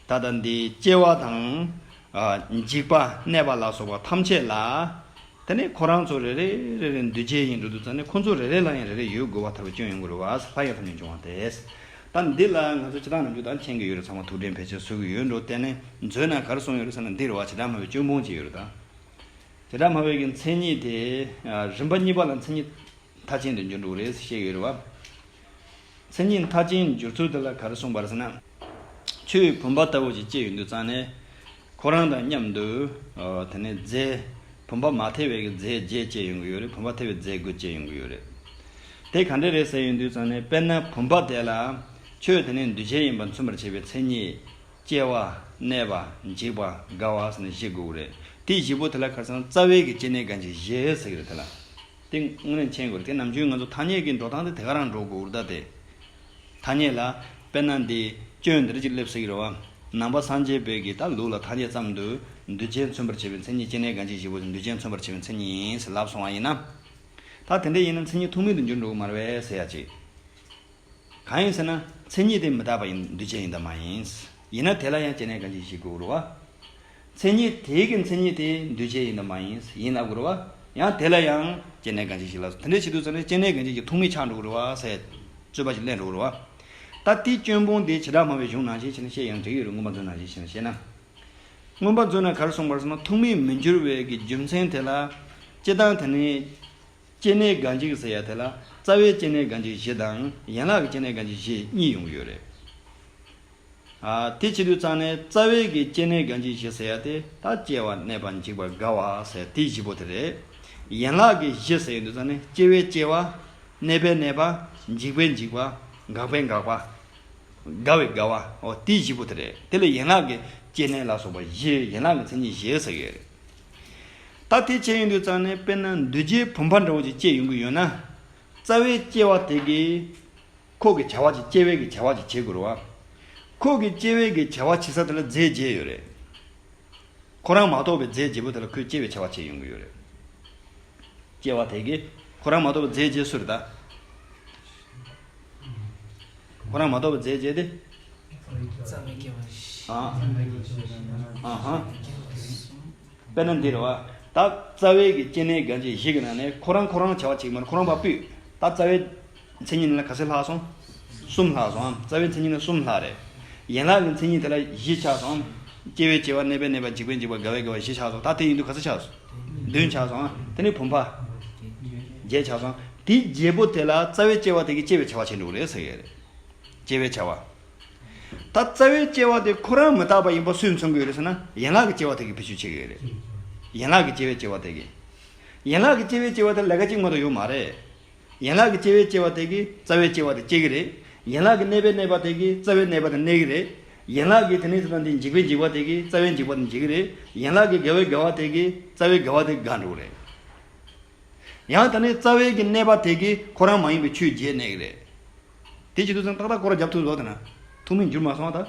ད་ལྟ་འདི་སྐྱེ་བ་དང་། ཨ། འཇིག་པ། གནས་པ་ལ་སོགས་པ་ཐམས་ཅད་ལ། དེ་ནས་ཁོ་རང་ཚོ་རེ་རེ་རེ་རེ་འདུས་བྱས་ཡིན་འགྲོ་དུས་ཙང་ནས། ཁོ་ཚོ་རེ་རེ་ལ་ཡང་རེ་རེ་ཡོད་དགོས་པ་ལྟ་བུའི་སྐྱོན་ཡོང་གི་རེད་བ། སླར་ཡང་ཐམས་ཅད་འབྱུང་བ་དེ། ད་འདི་ལ་ང་ཚོ་སྤྱིར་བཏང་ནམ་རྒྱུན་ད་མཁྱེན་གྱི་ཡོད་རེད། ཚང་མ་ཐུགས་ཕྲན་ཕལ་ཆེར་གཟིགས་ཀྱི་ཡོད་འགྲོ། དེ་ནས་མཛོད་ནང་ག་རེ་གསུངས་ཡོད་རེད་ཟེར་ན། འདི་རེད་བ། བྱེ་བྲག་སྨྲ་བའི་སྐྱོན་སྤོང་ཅིག་ཡོད་རེད་ད། བྱེ་བྲག་སྨྲ་བའི་གི་མཚན་ཉིད་དེ། ཨ། རིམ་པ་གཉིས་པ་ལ་མཚན་ཉིད་མཐའ་ཅན་དུ་འགྱུར་འགྲོ་གི་རེད་ཟེར་བཤད་ཡོད་རེད་བ། མཚན་ཉིད་མཐའ་ཅན་འགྱུར་ཚུལ་དེ་ལ་ག་རེ་གསུངས་པ་རེད་ཟེར་ན། ཆོས་བུམ་པ་ལྟ་བུ་ཞིག་སྐྱེས་ཡོང་དུས་ཙང་ནས། ཁོ་རང་དང་མཉམ་དུ། ཨ། དེ་ནས་རྫས། བུམ་པ་མ་ཐེ་བའི་གི་རྫས་བརྒྱད་སྐྱེས་ཡོང་གི་ཡོད་རེད། བུམ་པ་ཐེ་བའི་རྫས་དགུ་སྐྱེས་ཡོང་གི་ཡོད་རེད། དེ་ག་འདྲ་རེད་ཟེར་ཡོང་དུས་ཙང་ནས། དཔེར་ན་བུམ་པ་དེ་ལ་ཆོས་དེ་ནས་འདུས་བྱས་ཡིན་པར་མཚོན་པར་བྱེད་པའི་མཚན་ཉིད། སྐྱེ་བ། གནས་པ། འཇིག་པ། རྒ་བ་ཟེར་ནས་བཞི་དགོས་ཀྱི་རེད། དེ་བཞི་པོ་དེ་ལ་ཁ་སང་རྩ་བའི་གི་སྐྱེ་གནས་འགའ་ཞིག་བཞི་ཟེར་གྱི་རེད། དེ་ལ་དེ་དངོས་གནས་མཁྱེན་དགོས་རེད། དེ་ནམ་རྒྱུན་ང་ཚོ་ཐ་སྙད་ཀྱི་འགྲོ་སྟངས་དེ་དེ་ག་རང་འགྲོ་དགོས་རེད། ད་དེ་ཐ་སྙད་ལ་དཔེར་ན་འདི་སྐྱོན་འདི་འདྲ་ཅིག་སླེབས་སྲིད་ཀྱི་རེད་བ། ནང་པ་སངས་རྒྱས་པའི་གི་ད་ལུགས་ལ་ཐ་སྙད་ཙམ་དུ། འདུས་བྱས་མཚོན་པར་བྱེད་པའི་མཚན་ཉིད། སྐྱེ་གནས་འགའ་ཞིག་བཞི་པོ་འདུས་བྱས་མཚོན་པར་བྱེད་པའི་མཚན་ཉིད་ཡིན་ཟེར་ལབ་སོང་བ་ཡིན་ན། ད་དེ་འདྲ་ཡིན་ན་མཚན་ཉིད་ཐུག་མེད་དུ་འགྱུར་འགྲོ་གི་མ་རེད་པས་ཟེར་ཡ་ཅིག། གང་ཡིན་ཟེར་ན། མཚན་ཉིད་དེ་མི་རྟག་པ་ཡིན། འདུས་བྱས་ཡིན་དང་མ་ཡིན། ཡིན་ན་དེ་ལ་ཡང་སྐྱེ་གནས་འགའ་ཞིག་བཞི་དགོས་རེད་བ། མཚན་ཉིད་དེའི་གི་མཚན་ཉིད་དེ་འདུས་བྱས་ཡིན་དང་མ་ཡིན། ཡིན་ལབ་དགོས་རེད་བ། ཡང་དེ་ལ་ཡང་སྐྱེ་གནས་འགའ་ཞིག་བཞི་ལ། དེ་འདྲ་བྱེད་དུས་ཙམ་ནས་སྐྱེ་གནས་འགའ་ཞིག་གི་ཐུག་མེད་ཆགས་འགྲོ་གི་རེད་བ་ཟེར། རྩོད་པ་ཞིག་གླེང་འགྲོ་གི་རེད་བ། ད་དེའི་སྐྱོན་སྤོང་དེ་བྱེ་བྲག་སྨྲ་བའི་གཞུང་ནང་བཞིན་བྱས་ནས་བཤད་ཡང་འགྲིག་གི་རེད། མངོན་པ་མཛོད་ནང་བཞིན་བྱས་ནས་བཤད་ན། མངོན་པ་མཛོད་ན་ག་རེ་གསུངས་པ་རེད་ཟེར་ན། ཐུག་མེད་མི་འགྱུར་བའི་གི་རྒྱུ་མཚན་དེ་ལ། སྤྱིར་བཏང་དེ་ནི། སྐྱེ་གནས་འགའ་ཞིག་ཟེར་ཡ་དེ་ལ། རྩ་བའི་སྐྱེ་གནས་འགའ་ཞིག་བཞི་དང་། ཡན་ལག་གི་སྐྱེ་གནས་འགའ་ཞིག་བཞི་གཉིས་ཡོང་གི་ཡོད་རེད། ཨ། དེ་བྱེད་དུས་ཙང་ནས་རྩ་བའི་གི་སྐྱེ་གནས་འགའ་ཞིག་བཞི་ཟེར་ཡ་དེ། ད་སྐྱེ་བ། གནས་པ། འཇིག་པ། རྒ་བ་ཟེར་དེ་བཞི་པོ་དེ་རེད། ཡན་ལག་གི་བཞི་ཟེར་ཡོང་དུས་ཙང་ནས། སྐྱེ་བའི་སྐྱེ་བ། གནས་པའི་གནས་པ། འཇིག་པའི་འཇིག་པ། འགག་པའི་འགག་པ། རྒ་བའི་རྒ་བ། འོ་དེ་བཞི་པོ་དེ་རེད། དེ་ལ་ཡན་ལག་གི་སྐྱེ་གནས་ལ་སོགས་པ་བཞི། ཡན་ལག་གི་མཚན་ཉིད་བཞི་ཟེར་གྱི་ཡོད་རེད། ད་དེ་བྱས་ཡོང་དུས་ཙང་ནས། དཔེར་ན་འདུས་བྱས་བུམ་པ་འདྲ་བོ་ཅིག་སྐྱེས་ཡོང་གི་ཡོད་ན། རྩ་བའི་སྐྱེ་བ་དེ་གིས་ཁོ་གི་བྱ་བ་ཅིག། སྐྱེ་བའི་གི་བྱ་བ་ཅིག་བྱེད་དགོས་རེད་བ། ཁོ་གི་སྐྱེ་བའི་གི་བྱ་བ་བྱེད་ས་དེ་ལ་རྫས་བརྒྱད་ཡོད་རེད། ཁོ་རང་མ་གཏོགས་པའི་རྫས་བརྒྱད་པོ་དེ་ལ་ཁོས་སྐྱེ་བའི་བྱ་བ་བྱེད་ཡོང་གི་ཡོད་རེད། སྐྱེ་བ་དེ་གིས་ཁོ་རང་མ་གཏོགས་པའི་རྫས་བརྒྱད་སུ་རེད་ད། ཁོ་རང་མ་གཏོགས་པའི་རྫས་བརྒྱད་དེ། རྩ་བའི་སྐྱེ་བ་བཞི། ཨ། ཨ་ཧ། སྐྱེ་བ་གསུམ། དཔེར་ན་འདི་རེད་བ། ད་རྩ་བའི་གི་སྐྱེ་གནས་འགའ་ཞིག་བཞི་གི་ནང་ནས་ཁོ་རང་ཁོ་རང་བྱ་བ་བྱེད་ཀྱི་མ་རེད། ཁོ་རང་ཕར་ཕུད། ད་རྩ་བའི་མཚན་ཉིད་ནི་ལ་ག་ཚོད་ལྷག་སོང་། གསུམ་ལྷག་སོང་ཨ། རྩ་བའི་མཚན་ཉིད་ནི་གསུམ་ལྷག་རེད། ཡན་ལག་གི་མཚན་ཉིད་དེ་ལ་བཞི་ཆགས་སོང་ཨ། སྐྱེ་བའི་སྐྱེ་བ། གནས་པའི་གནས་པ། འཇིག་པའི་འཇིག་པ། རྒ་བའི་རྒ་བ། བཞི་ཆགས་སོང་། ད་དེ་ཡིན་དུས་ག་ཚོད་ཆགས་སོང་། བདུན་ཆགས་སོང་ཨ། དེ་ནས་བུམ་པ་བརྒྱད་ཆགས་སོང་། དེ་བརྒྱད་པོ་དེ་ལ་རྩ་བའི་སྐྱེ་བ་དེ་གིས་སྐྱེ་བའི་བྱ་བ་བྱེད་འགྲོ་གི་རེད་ཟེར་གྱི་རེད། སྐྱེ་བའི་བྱ་བ། ད་རྩ་བའི་སྐྱེ་བ་དེ་ཁོ་རང་མི་རྟག་པ་ཡིན་པ་སུས་མཚོན་གྱི་ཡོད་རེད་ཟེར་ན། ཡན་ལག་གི་སྐྱེ་བ་དེ་གིས་བེད་སྤྱོད་བྱེད་ཀྱི་ཡོད་རེད། ཡན་ལག་གི་སྐྱེ་བའི་སྐྱེ་བ་དེ་གིས། ཡན་ལག་གི་སྐྱེ་བའི་སྐྱེ་བ་དེ་ལས་ཀ་གཅིག་མ་གཏོགས་ཡོད་མ་རེད། ཡན་ལག་གི་སྐྱེ་བའི་སྐྱེ་བ་དེ་གིས་རྩ་བའི་སྐྱེ་བ་དེ་སྐྱེ་གི་རེད། ཡན་ལག་གི་གནས་པའི་གནས་པ་དེ་གིས་རྩ་བའི་གནས་པ་དེ་གནས་གི་རེད། ཡན་ལག་གི་དེ་ནས་དེ་དང་དེ་འཇིག་པའི་འཇིག་པ་དེ་གིས་རྩ་བའི་འཇིག་པ་དེ་འཇིག་གི་རེད། ཡན་ལག་གི་རྒ་བའི་རྒ་བ་དེ་གིས་རྩ་བའི་རྒ་བ་དེ་རྒ་འགྲོ་གི་རེད། ཡང་དེ་ནས་རྩ་བའི་གི་གནས་པ་དེ་གིས་ཁོ་རང་མ་ཡིན་པའི་ཆོས་བརྒྱད་གནས་གི་རེད། དེ་བྱེད་དུས་ཙང་ཏག་ཏག་སྐོར་ར་རྒྱབ་ཐུབ་ཟོ་དེ་ན། ཐུག་མེད་འགྱུར་མ་སོང་ད།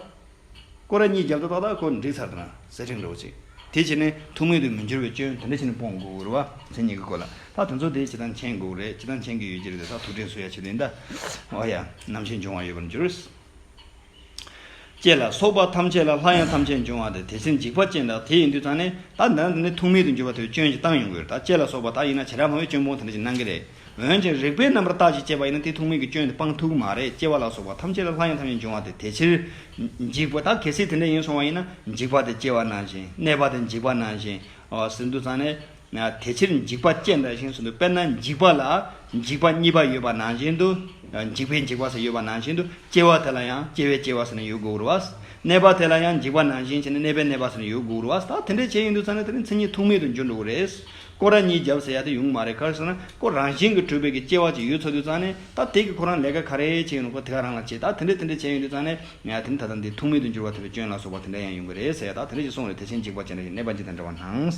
སྐོར་ར་གཉིས་རྒྱབ་ཏུ་ཏག་ཏག་ཁོ་འགྲིག་ཚར་དེ་ན་ཟེར་ཁྲིག་འགྲོ་ཅིག། དེ་བྱས་ནས་ཐུག་མེད་དུ་མི་འགྱུར་བའི་སྐྱོན་དེ་འདྲ་བྱས་ནས་སྤོང་དགོས་རེད་བ། མཚན་ཉིད་ཀྱི་སྐོར་ལ་ད་དེ་ཚོ་དེ་སྤྱིར་བཏང་མཁྱེན་དགོས་རེད། སྤྱིར་བཏང་མཁྱེན་གྱི་ཡོད་ཀྱི་རེད་དེ། ད་ཐུགས་དྲན་གསོ་ཡ་ཆེད་དུ་ཡིན་ད། འོ་ཡ། རྣམ་ཤེས་འབྱུང་བ་ཡོད་པར་འགྱུར། སྐྱེ་ལ་སོགས་པ་ཐམས་ཅད་ལ། སླར་ཡང་ཐམས་ཅད་འབྱུང་བ་དེ། དེ་ཕྱིར་འཇིག་པ་ཅན་དག། དེ་ཡིན་དུས་ཙང་ནས་ད་འདི་ནི་ཐུག་མེད་དུ་འགྱུར་བ་དེ་སྐྱོན་ཞིག་བཏང་ཡོང་གི་རེད། ད་སྐྱེ་ལ་སོགས་པ་ད་ཡིན་ན་བྱེ་བྲག་སྨྲ་བའི་སྐྱོན་སྤོང་དེ་འདྲ་ཞིག་གནང་གི་རེད། འོན་ཀྱང་རིགས་པས་རྣམ་པར་བརྟགས་ཀྱིས་དཔྱད་པ་ཡིན་ན་དེ་ཐུག་མེད་ཀྱི་སྐྱོན་དེ་སྤང་ཐུབ་ཀྱི་མ་རེད། སྐྱེ་བ་ལ་སོགས་པ་ཐམས་ཅད་ལ་སླར་ཡང་ཐ་སྙད་འབྱུང་བ་དེ་དེ་ཕྱིར་འཇིག་པ། ད་གལ་སྲིད་དེ་འདྲ་ཡིན་སོང་བ་ཡིན་ན་འཇིག་པ་དེ་སྐྱེ་བ་ནང་བཞིན། གནས་པ་དེ་འཇིག་པ་ནང་བཞིན། ཨོ་ཟེར་དུས་ཙང་ནས། དེ་ཕྱིར་འཇིག་པ་སྐྱེ་འདྲ་ཞིང་ཟེར་དུས། དཔེར་ན་འཇིག་པ་ལ་འཇིག་པ་གཉིས་པ་ཡོད་པ་ནང་བཞིན་དུ། འཇིག་པའི་འཇིག་པ་ཟེར་ཡོད་པ་ནང་བཞིན་དུ། སྐྱེ་བ་དེ་ལ་ཡང་སྐྱེ་བའི་སྐྱེ་བ་ཟེར་ནས་ཡོད་དགོས་རེད་བ། གནས་པ་དེ་ལ་ཡང་འཇིག་པ་ནང་བཞིན་བྱས་ནས་གནས་པའི་གནས་པ་ཟེར་ནས་ཡོད་དགོས་རེད་བ། ད་དེ་འདྲ་བྱས་ཡིན་དུས་ཙང་ནས་དེ་ནི་མཚན་ཉིད་ཐུག་མེད་དུ་འགྱུར་འགྲོ་གི་རེད། སྐོར་ར་གཉིས་བརྒྱབ་ཟེར་ཡ་དེ་ཡོང་གི་མ་རེད། ག་རེ་ཟེར་ན་ཁོ་རང་བཞིན་གྱིས་གྲུབ་པའི་གི་སྐྱེ་བ་ཅིག་ཡོད་ཚར་དུས་ཙང་ནས། ད་དེ་གི་ཁོ་རང་ལས་ཀ་ག་རེ་བྱས་ཡོད་ན་ཁོ་དེ་ག་རང་ལ་བྱེད། ད་དེ་འདྲ་དེ་འདྲ་བྱས་ཡོང་དུས་ཙང་ནས། ཡང་དེ་ནི་ད་ལྟ་འདི་ཐུག་མེད་དུ་འགྱུར་བ་ཐེ་བའི་སྐྱོན་ལ་སོགས་པ་དེ་འདྲ་ཡང་ཡོང་གི་རེད་ཟེར་ཡ། ད་དེ་འདྲ་ཅིག་གསུངས་རེད། དེ་ཕྱིར་འཇིག་པ་སྐྱེ་འདྲ་ཞིང་། གནས་པ་འཇིག་དང་འདྲ་བར་སྣང་།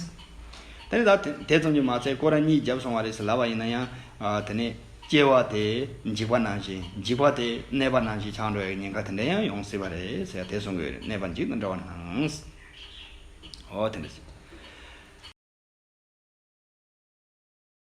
དེ་ནི་ད་དེ་དེ་ཙམ་གྱིས་མ་ཚད་སྐོར་ར་གཉིས་བརྒྱབ་སོང་བ་རེད་ཟེར་ལབ་པ་ཡིན་ན་ཡང་། ཨ་དེ་ནི་སྐྱེ་བ་དེ་འཇིག་པ་ནང་བཞིན། འཇིག་པ་དེ་གནས་པ་ནང་བཞིན་ཆགས་འགྲོ་ཡའི་ཉེན་ཁ་དེ་འདྲ་ཡང་ཡོང་སྲིད་པ་རེད་ཟེར་ཡ་དེ་གསུང་གི་ཡོད་རེད། གནས་པ་འཇིག་དང་འདྲ་བར་སྣང་། ཨོ་དེ་འདྲ་ཞིག